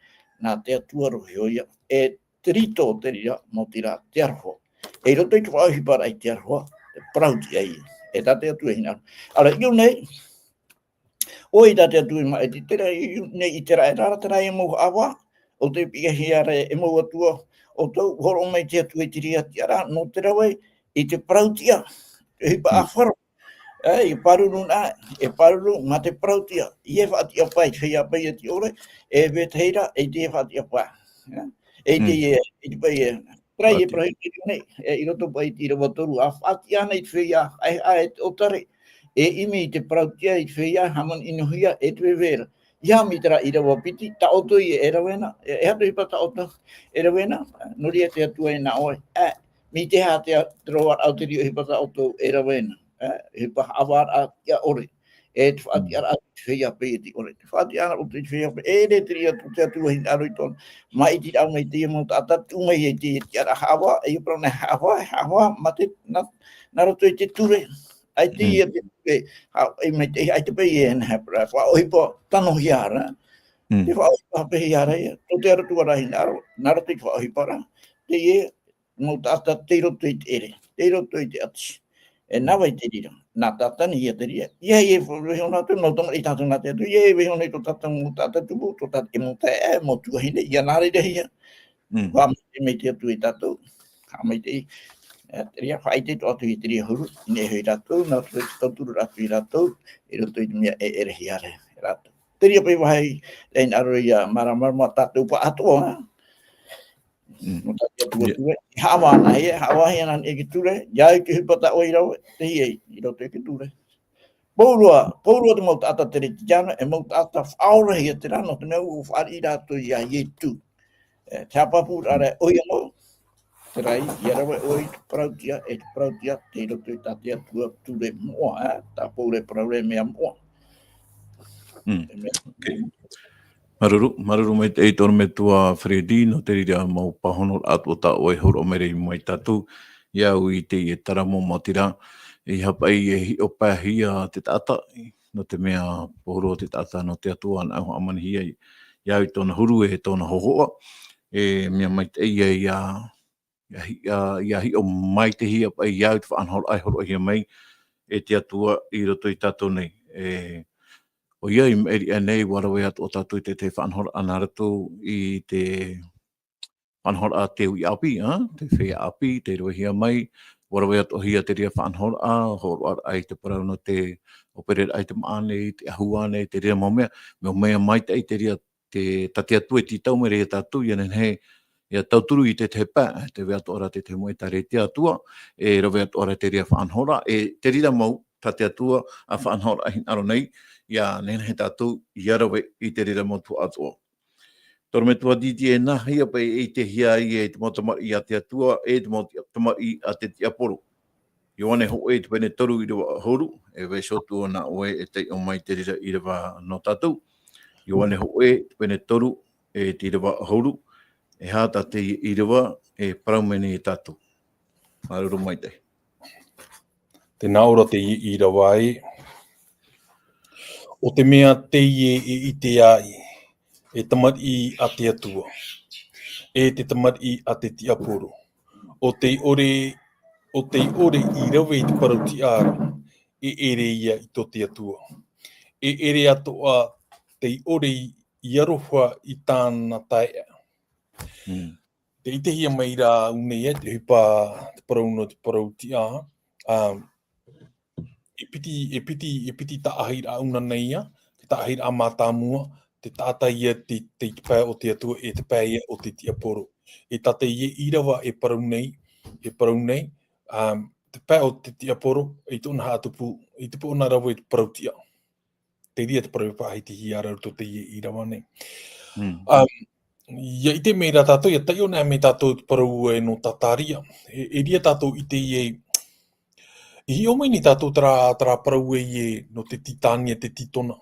nā te Atua roa hoʻi ïa. E te rito o te reira, maoti rā te aroha. E i roto i te faʻaʻohiparaʻa i te aroha, e parau tiʻa ïa. E tā te Atua e hinaʻaro. ʻĀreʻa, i ʻō nei, ʻoia tā te Atua i maʻiti, terā, i, i, nei i terā, e rā, terā e mau haʻavā, ʻo tē piʻihia ra e mau atua, ʻoutou, hōroʻa mai te Atua i te reira tiʻaraʻa, nō te rave, i te parau tiʻa, te ʻohipa Mm. ʻāfaro, e, e pāruru na, e pāruru, mā te parau tiʻa, ʻeiaha e faʻatiʻa paʻi, te feiā paʻi e tiʻa ʻore, e vetahi ra, e te faʻatiʻa paʻi. E, e te, Mm. e, e te paʻi, e, Terā e Faʻatiʻa. parau i te nei, e, i roto paʻi i te ʻīrava toru, ʻa faʻatiʻa ana i te feiā, ʻae, ʻae, e te ʻōtare, e ʻimi i te parau tiʻa i te feiā, hāmani-ʻinohia, e te veve ra. ʻIa mai terā ʻīrava piti, tā ʻoutou e rave na, e, e aha te ʻohipa tā ʻoutou e rave na, nō reira te Atua e nā ʻō ai, e, mai te aha te, te roaraʻa o te reira ʻohipa tā ʻoutou e rave na, e, ʻohipa haʻavāraʻa tiʻa ʻore. E te faʻatiʻaraʻa te feiā paʻi e tiʻa ʻore. Te faʻatiʻaraʻa o te feiā paʻi, e ʻere te reira tō te Atua e hinaʻaro i tōna. Maʻitiraʻa mai teie mau taʻata, tuʻu mai i te, te tiʻaraʻa haʻavā, e parau nei haʻavā, haʻavā, mā te, nā, nā roto i te ture. ʻAita Mm. ia te ture, ha, e mai te, ʻaita paʻi e nā, parau, faʻaʻohipa tanohia ra. Mm. Te faʻaʻohipa paʻi ia ra ia, tō te Atua ra e hinaʻaro, nā roto i te faʻaʻohiparaʻa. Teie, mau taʻata tei roto i te ʻere, tei roto i te ʻati. E nā vai te reira, nā Tātani ïa te reira, ʻeiaha e vaiiho noa atu, nō te tamariʻi tātou nā te Atua, ʻeiaha e vaiiho nei tō tātou mau taʻata tupu, tō tātou mau taeaʻe, mau tuahine, ʻia nā reira ïa. Mm. Haʻamaitaʻi mai te Atua ia tātou, haʻamaitaʻi, e, te reira, faʻaʻite atoʻa atu i te reira huru, i niʻa iho ia rātou, nā roto i te tauturu atu ia rātou, i roto i te mea e ʻerehia ra ia rātou. Te reira paʻi vāhi, e hinaʻaro ïa māramarama tātou pāʻatoʻa, Mm. Nō tā te Atua ture, e haʻavā ana hia, e haʻavāhia ana hia i te ture, ʻia au i te ʻohipa tā ʻoe i rave, tei hea i roto i te ture. Pauroa, pauroa te mau taʻata teretetiano, e mau taʻata faʻaorahia terā, nō te mea ʻua fāriʻi rātou ia Ietu. E, te haʻapāpūraʻa ra ʻoia mau, terā ïa, ʻia rave ʻoe i te parau-tiʻa, e te parau-tiʻa, tei roto i tā te Atua ture moʻa, e, tā Pauro e parau ra e mea moʻa. Mm. E mea Ok. Māuruuru, māuruuru maitaʻi i te ʻorometua Freddy, nō te reira mau pāhonoraʻa atoʻa tā ʻoe e hōroʻa mai ra mai ia tātou, ʻia au i teie taramo maoti ra, ʻeiaha paʻi e hiʻo paʻihia te taʻata, nō te mea pauroa te taʻata nō te Atua nā ʻō hāmanihia ʻia au i tōna huru e tōna hōhoʻa, e mea maitaʻi ia, ia, ia hi-, ia, ʻia hiʻo maitaʻihia paʻi ia au i te faʻanahoraʻa e hōroʻahia mai e te Atua i roto ia tātou nei. E, ʻoia i maʻiri aʻe nei, ʻua rave atoʻa tātou i te, te faʻanahoraʻa nā rātou i te faʻanahoraʻa te uʻi ʻāpī, ā, te feiā ʻāpī, tei ravehia mai, ʻua rave atoʻahia te reira faʻanahoraʻa, hōroʻaraʻa i te parau nō te ʻōpereraʻa i te māʻa nei, te ʻahu ānei, te reira mau mea, mea, mea maitaʻi te reira te, tā te Atua e tītau mai ra ia tātou, ʻia nehenehe, ʻia tauturu i te tahi pae, tē vai atoʻa ra te tahi mau ʻĒtārētia Atua, e rave atoʻa ra te reira faʻanahoraʻa, e te reira mau, tā te Atua a faʻanahoraʻa hinaʻaro nei, ʻia nehenehe tātou ʻia rave i te reira mau tuhaʻa atoʻa. Te ʻorometua Didier, e nāhea paʻi e ʻitehia ai e te mau tamariʻi a te Atua, e te mau ti-, tamariʻi a te tiaporo? Ioane hōʻē, te pene toru, ʻīrava ʻahuru, e vaiiho atu nā ʻoe e taiʻo mai te reira ʻīrava nō tātou. Ioane hōʻē, te pene toru, e te ʻīrava ʻahuru, e aha tā teie ʻīrava e parau mai nei ia tātou? Māuruuru maitaʻi. Tē nā ʻō ra teie ʻīrava ē, ʻo te mea teie e ʻite ai, e tamariʻi a te Atua, e te tamariʻi a te tiaporo, ʻo tei ʻore, ʻo tei ʻore i rave i te parau-tiʻa ra, e ʻere ïa i tō te Atua. E ʻere atoʻa tei ʻore i, i aroha i tāna taeaʻe. Mm. Tē ʻitehia mai ra au nei ē, te ʻohipa, te parau nō te parau-tiʻa, ā, e piti, e piti, e piti taʻahiraʻa ʻaʻana nei ïa, te taʻahiraʻa mātāmua, te taʻata ïa te, te, te pae o te Atua, e te pae ïa o te tiaporo. E tā teie ʻīrava e parau nei, e parau nei, ā, te pae o te tiaporo, i tōna haʻatupu, i te pō na rave i te parau-tiʻa. Te reira te parau e faʻahitihia ra roto teie ʻīrava nei. Mm. Ā, ʻia ʻite mai ra tātou, ʻia taiʻo anaʻe mai tātou te parau ē nō Zakaria. E, e reira tātou i teie, i hiʻo mai nei tātou terā, terā parau ē nō te tītania, te tītona.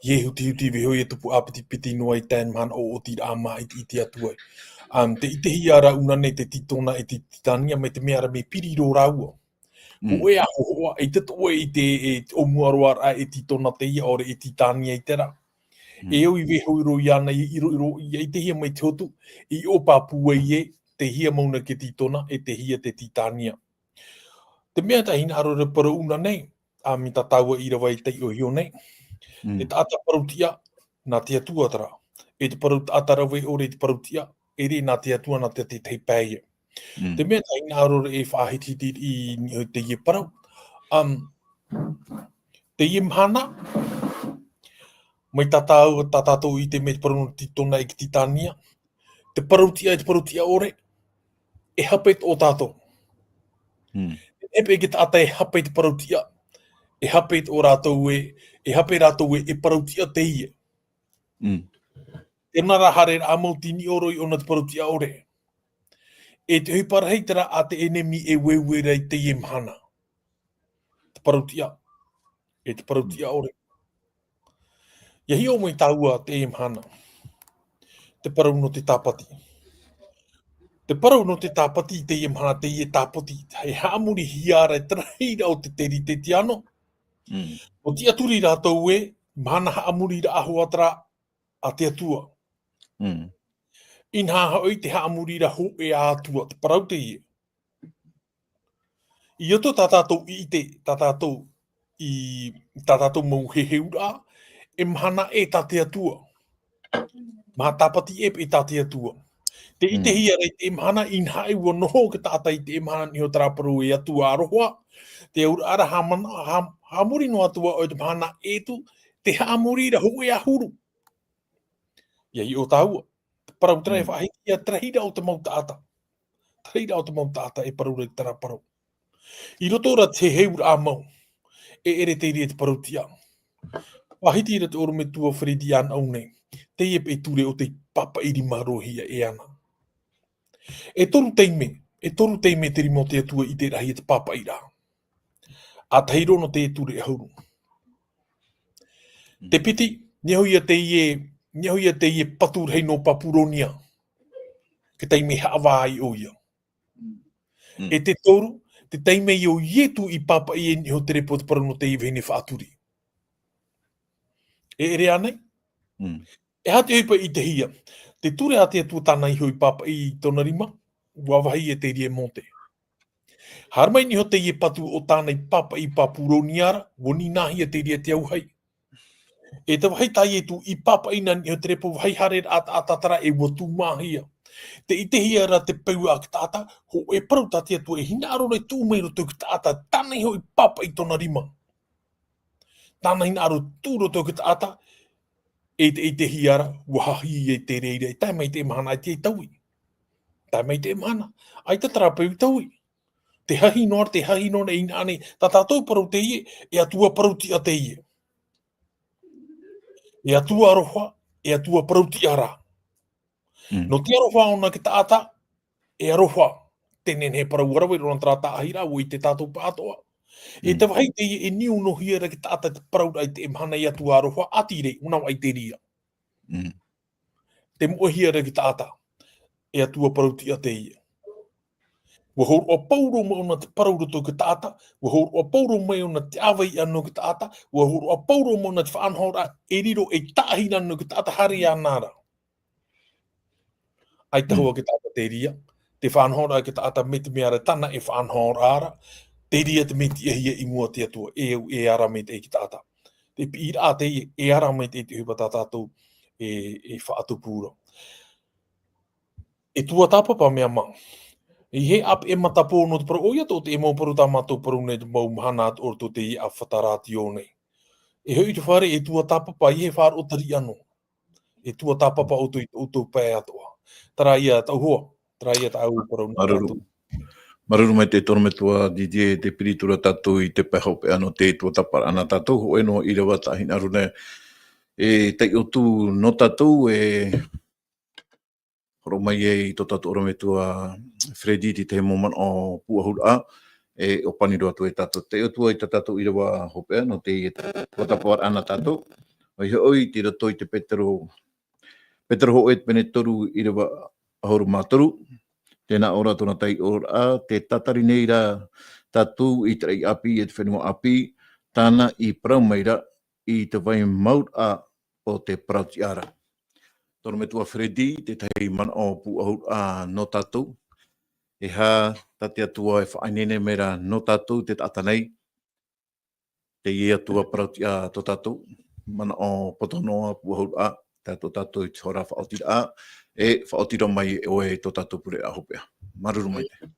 ʻIa hutihuti vaiiho ʻia tupu ʻāpitipiti noa i te mahana ʻoʻotiraʻa māʻitiraʻa atu ai. Ā, tē ʻitehia ra ʻaʻana nei te tītona e te tītania mai te mea ra mea piri roa rāua. Mm. Hōʻē ā hōhoʻa, ʻeita atoʻa i te, e, ʻōmuaraʻa e tītona teie, ʻaore e tītania i terā. Mm. E au i vaiiho roa iāna, i ʻiroʻiro, ʻia ʻitehia mai te hotu, i ʻōpāpū ai ē, tei hea mau na te tītona, e tei hea te tītania. Te mea tā hinaʻaro ra e parau ʻaʻana nei, ā, mai tā tāua ʻīrava i taiʻo iho nei. Mm. E taʻata parau-tiʻa, nā te Atua terā. E te parau taʻata rave ʻore i te parau-tiʻa, e ʻere nā te Atua, nā te, te tahi pae ïa. Mm. Te mea tā hinaʻaro ra e faʻahitihiti i niʻa i teie parau. Um, teie mahana, mai tā tāu, tā tātou i ʻite mai te parau nō te tītona e te tītania, te parau-tiʻa, e te parau-tiʻa ʻore, e hape tō tātou. Mm. E pē te taʻata e hape te parau-tiʻa, e hape tō rātou ē, e hape rātou ē, e parau-tiʻa teie. Mm. Tē nā rā haere rā mau tini ʻoro i ʻōna te parau-tiʻa ʻore. E te ʻohipa rahi terā a te ʻenemi e ueue ra i teie mahana. Te parau-tiʻa. E te parau-tiʻa ʻore. ʻIa hiʻo mai tāua teie mahana. Te parau nō te tāpati. Te parau nō te tāpati i teie mahana, teie tāpati. E haʻamorihia ra e te rahi ra o te teretetiano. Mm. ʻUa tiʻaturi rātou ē, mahana haʻamoriraʻa hoʻi terā a te Atua. Mm. Inaha hoʻi te haʻamoriraʻa hōʻē ā Atua, te parau teie. I roto tā tātou i ʻite, tā tātou i, tā tātou mau heheuraʻa, e mahana ʻē tā te Atua. Mahana tāpati ʻē paʻi tā te Atua. Tē ʻitehia ra i teie mahana, inaha ʻua noho te taʻata i teie mahana i niʻa i terā parau e Atua aroha, te auraʻa ra haʻamana-, haʻa-, haʻamori noa atu ā ʻoe i te mahana ʻē atu, te haʻamoriraʻa hōʻē ā huru. ʻIa hiʻo tāua. Te parau terā e faʻahiti ia te rahiraʻa o te mau taʻata. Te rahiraʻa o te mau taʻata e parau ra i terā parau. I roto ra te heheuraʻa mau, e ʻere teie te parau tiʻa. Faʻahiti ra te ʻorometua Freddy ʻānaʻu nei, teie paʻi ture o tei pāpaʻi rima roa hia e ana. E toru taime, e toru taime te rima o te Atua i te rahi e te pāpaʻiraʻa. ʻA tahi roa nō te ture ʻahuru. Te piti, nehenehe ia teie, nehenehe ia teie patu rahi nō Papuronia. Te taime haʻavā ai ʻoia. E te toru, te taime ia ʻo Ietu i pāpaʻi e niʻa i te repo te parau nō teie vahine faʻaturi. E ʻere ānei? E aha te ʻohipa i ʻitehia? Te ture a te Atua tāna iho i pāpaʻi i tōna rima, ʻua vāhi e teie Mōte. Haere mai niʻa i teie patu o tāna i pāpaʻi i Papuronia ra, ʻua nīnāhia teie te auahi. E te vāhi tā Ietu i pāpaʻi nā niʻa i te repo, vāhi haere ra ʻa taʻata terā e ʻua tūmāhia. Tē ʻitehia ra te peu a te taʻata, hōʻē parau tā te Atua e hinaʻaro nei tuʻu mai i roto i te taʻata, tāna iho i pāpaʻi i tōna rima. Tāna hinaʻaro tuʻu i roto i te taʻata, e te, e te ʻitehia ra, ʻua hāhi i te reira, e tae mai te mahana, ʻaita e taui. Tae mai te mahana, ʻaita terā peu i taui. Te hāhi noa, te hāhi noa, e ʻinā nei, tā tātou parau teie, e Atua parau tiʻa teie. E Atua aroha, e Atua parau tiʻa rā. Nō te aroha ʻōna i te taʻata, e aroha, te nehenehe parau ʻa rave roa nā terā taʻahiraʻa, ʻua ʻite tātou pāʻatoʻa. E te vāhi teie e niu noa hia ra te taʻata te parau ra i te mahana e Atua aroha, ʻati rei, ʻua nā ʻaita e riro. Te moʻehia ra te taʻata, e Atua parau tiʻa teie. ʻUa hōroʻa pauroa mai ʻōna te parau i roto i te taʻata, ʻua hōroʻa pauroa mai ʻōna te ʻāvaʻe nō te taʻata, ʻua hōroʻa pauroa mai ʻōna te faʻanahoraʻa, e riro e taʻahiraʻa nō te taʻata haere ānei ra. ʻAita hoʻi te taʻata te riro, te faʻanahoraʻa te taʻata mai te mea ra tāna e faʻanahoraʻa ra, te riro te mea tiʻahia i mua i te Atua, e au, e ara mai te taʻata. Te piʻiraʻa teie, e ara mai te ʻohipa tā tātou, e, e faʻatupu ra. E tuatāpapa mea mau. I te ʻāpeʻe matapō nō te parau, ʻoia tō te mau parau tā mātou parau nei te mau mahana atoʻa o roto i te ʻāfata rātio nei. E hoʻi te fare, e tuatāpapa, i te faʻaroʻo tari ʻano. E tuatāpapa ʻoutou i tō pae atoʻa. Terā ia tāʻu hoa, terā ia tāʻu parau nei. Māuruuru. Māuruuru maitaʻi te ʻorometua Didier, tē piri atu ra tātou i te pae hopeʻa nō te tuatāpaparaʻa nā tātou, hōʻē noa ʻīrava tā hinaʻaro nei e taiʻo atu nō tātou, e hōroʻa mai ai tō tātou ʻorometua Freddy i te tahi mau manaʻo pūʻohuraʻa, e ʻōpani roa atu e tātou. Taiʻo atu ai tā tātou ʻīrava hopeʻa nō te tuatāpaparaʻa nā tātou. ʻOia hoʻi, tei roto i te Petero, Petero hōʻē te pene toru ʻīrava ʻahuru mā toru, tē nā ʻō ra tōna taiʻoraʻa, tē tatari nei rā tātou i te raʻi ʻāpī e te fenua ʻāpī, tāna i parau mai ra i te vai mauraʻa o te parau tiʻa ra. Tō ʻorometua Freddy, te tahi manaʻo pūʻohuraʻa nō tātou. E aha tā te Atua e faʻaineine mai ra nō tātou te taʻata nei, teie Atua parau tiʻa tō tātou, manaʻo poto noa pūʻohuraʻa, tā tō tātou i te hora faʻaotiraʻa, e faʻaoti roa mai e ʻoe tō tātou pureraʻa hopeʻa. Māuruuru maitaʻi.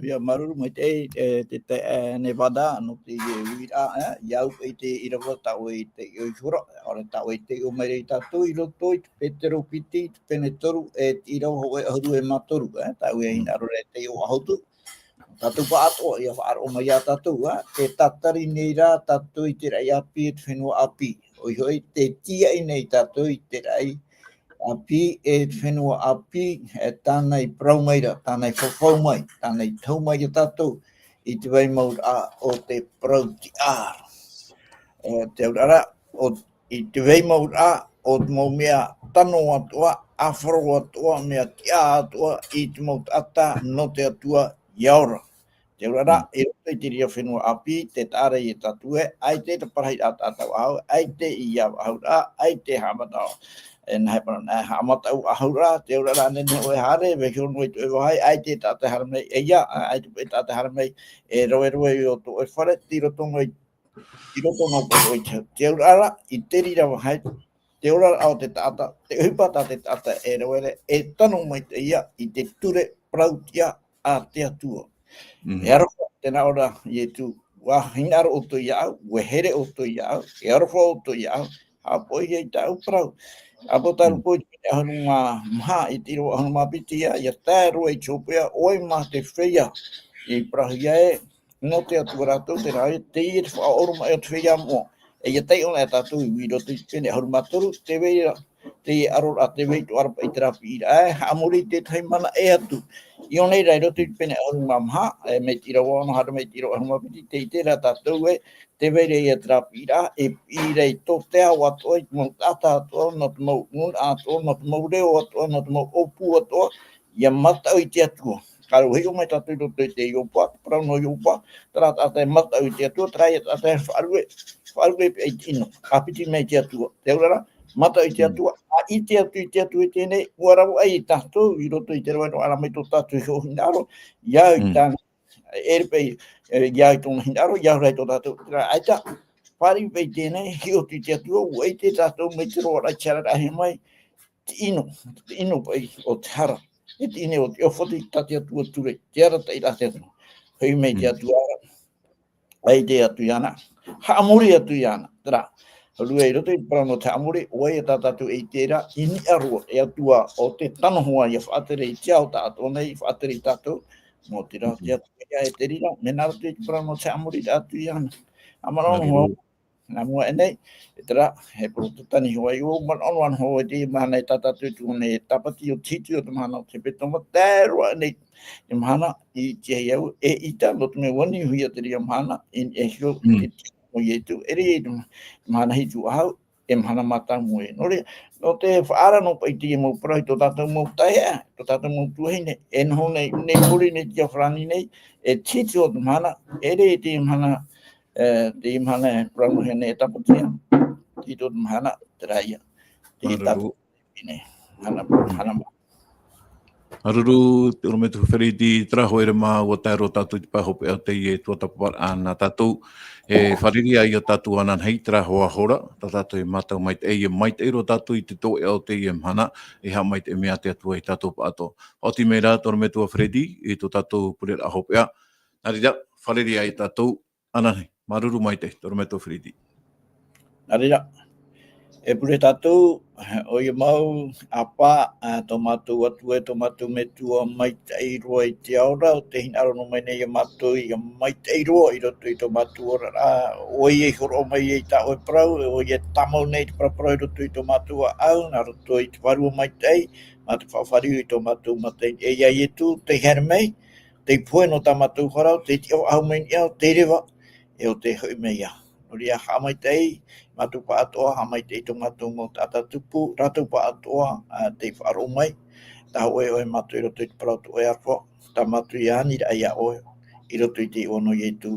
ʻIa, māuruuru maitaʻi, e, te, te, e, Nevada, nō te, e, uiraʻa, e, ʻia au i te ʻīrava tāʻu e taiʻo i te hora, ʻaore tāʻu e taiʻo mai ra ia tātou, i roto i te Petero piti, te pene toru, e te ʻīrava hōʻē ʻahuru e mā toru, e, tāʻu e hinaʻaro ra e taiʻo atu. Tātou pāʻatoʻa, ʻia faʻaroʻo mai ia tātou, ā, tē tatari nei rā tātou i te raʻi ʻāpī e te fenua ʻāpī. ʻOia hoʻi, tē tīaʻi nei tātou i te raʻi ʻāpī e te fenua ʻāpī, e tāna i parau mai ra, tāna i fafau mai, tāna i tahu mai ia tātou i te vai mauraʻa o te parau tiʻa. E, te auraʻa, o, i te vai mauraʻa o te mau mea tano atoʻa, ʻāfaro atoʻa, mea tiʻa atoʻa i te mau taʻata nō te Atua ʻia ora. Te auraʻa, i roto i te reira fenua ʻāpī, tē taʻa ra ia tātou ē, ʻaita te parahiraʻa tā tātou ʻahu, ʻaita ia ʻahuraʻa, ʻaita haʻamata, e, nā hea parau, nā haʻamata ʻahuraʻa, te auraʻa, nehenehe ʻoe e haere, vaiiho noa i tō ʻoe vāhi, ʻaita taʻata e haere mai, e ʻia, ʻaita paʻi taʻata e haere mai, e roveroveʻi ʻo tō ʻoe fare, i roto noa i i roto nō te ʻoe, te auraʻa, i te reira vāhi, te oraraʻa o te taʻata, te ʻohipa tā te taʻata e rave ra, e tano maitaʻi ia i te ture parau tiʻa a te Atua. E aroha, tē nā ʻō ra Ietu, ʻua hinaʻaro ʻoutou iāʻu, ʻua here ʻoutou iāʻu, e aroha ʻoutou iāʻu, haʻapaʻo i tāʻu parau. ʻApokalupo i te pene ʻahuru mā maha, i te ʻīrava ʻahuru mā piti, ʻia, ʻia tae roa i te hopeʻa, ʻoia mā te feiā i parauhia ē, nō te Atua rātou, terā ē, teie te faʻaʻoromaʻi o te feiā moʻa. E ʻia taiʻo na e tātou i roto i te pene ʻahuru mā toru, tē vai ra teie ʻaroraʻa, tē vai ra te ʻarapaʻi i terā piʻiraʻa, e haʻamori i te tahi mana ʻē atu. I ʻō nei rā i roto i te pene ʻahuru mā maha, e, mai te ʻīrava ono haere mai te ʻīrava ʻahuru mā piti, tē ʻite ra tātou ē, tē vai ra ia terā piʻiraʻa, e piʻi ra i tō te ao atoʻa, i te mau taʻata atoʻa, nō te mau nūnaʻa atoʻa, nō te mau reo atoʻa, nō te mau ʻōpū atoʻa, ʻia mataʻu i te Atua. Ka rave hiʻo mai tātou i roto i te Ioba, te parau nō Ioba, terā taʻata e mataʻu i te Atua, terā ia taʻata e faʻarue, faʻarue paʻi i te ʻino, ʻāpiti mai i te Atua. Te auraʻa, mataʻu i te Atua, ʻa ʻite atu i te Atua i teie nei, ʻua ravaʻai ia tātou i roto i te rave noa ra mai tō tātou hinaʻaro, ʻia au i tāna, e ʻere paʻi, e, ʻia au i tōna hinaʻaro, ʻia au ra i tō tātou, terā, ʻaita, fāriʻi paʻi i teie nei, hiʻo atu i te Atua, ʻua ʻite tātou mai te roaraʻa i te hara rahi mai, te ʻino, te ʻino paʻi o te hara, e te ʻino o te ʻōfoti tā te Atua ture, te arataʻiraʻa a te Atua. Hoʻi mai te Atua ra, ʻaita e atu iāna, haʻamori atu iāna, terā. Hōroʻa i roto i te parau nō te haʻamori, ʻoia tā tātou e ʻite ra, i niʻa roa, e Atua o te tano hoa ʻia faʻatere i te ao tāʻatoʻa nei, faʻatere ia tātou, nō te reira te Atua ia e te reira, mea nā roto i te parau nō te haʻamori ra atu iāna. ʻA manaʻo noa, nā mua aʻe nei, e terā, e Porotetani hoʻi au, manaʻo noa, noa hoʻi te mahana e tā tātou e tuʻu nei, e tāpati o te hitu o te mahana o te hepetoma, tae roa aʻe nei, te mahana i ʻite ai au, e ʻita, nō te mea ʻua niuhia te reira mahana, i, e hiʻo i te tiʻa o Ietu, e riro te ma-, mahana hitu ʻahuru, e mahana mātāmua. Nō reira, nō te faʻaara noa paʻi i teie mau parau i tō tātou mau taeaʻe, tō tātou mau tuahine, e noho nei, nei muri nei i te ao farāni nei, e te hitu o te mahana, e riro te mahana, e, te mahana e parauhia nei e tāpati ra, te hitu o te mahana, terā ia. Te tāpati nei, mahana, mahana mā. Māuruuru, te ʻorometua Feridi, terā hoʻi rā mā, ʻua tae roa tātou i te pae hopeʻa o teie tuatāpaparaʻa nā tātou. E fārerei ia tātou ananahi, terā hoʻi hora, tā tātou e mātau maitaʻi, e maitaʻi roa tātou i te toeʻa o teie mahana, e haʻamaitaʻi mai te Atua ia tātou pāʻatoʻa. Faʻaoti mai rā, te ʻorometua Feridi, i tō tātou pureraʻa hopeʻa. Nā reira, fārerei ia tātou, ananahi, māuruuru maitaʻi, te ʻorometua Feridi. Nā reira, e pure tātou, ʻoia mau, ʻĀpā, ā, tō mātou Atua, tō mātou Metua maitaʻi roa i te ao ra, ʻo tē hinaʻaro noa mai nei ia mātou, ʻia maitaʻi roa i roto i tō mātou oraraʻa, ʻoia i hōroʻa mai ai tā ʻoe parau, ʻoia e tāmau nei te paraparau i roto i tō mātou ʻāʻau, nā roto i te Vārua Maitaʻi, mā te faʻafāriu i tō mātou mata i niʻa iā Ietu, tei haere mai, tei pohe nō tā mātou hara, tei tiʻa faʻahou mai i niʻa, tei reva, e ʻo tē hoʻi mai ia. Nō reira, haʻamaitaʻi mātou pāʻatoʻa, haʻamaitaʻi tō mātou mau taʻata tupu, rātou pāʻatoʻa, ā, tei faʻaroʻo mai, tā ʻoe, ʻoe mātou i roto i te parau tō ʻoe aroha, tā mātou ia aniraʻa iā ʻoe, i roto i te iʻoa nō Ietu.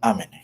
ʻĀmene.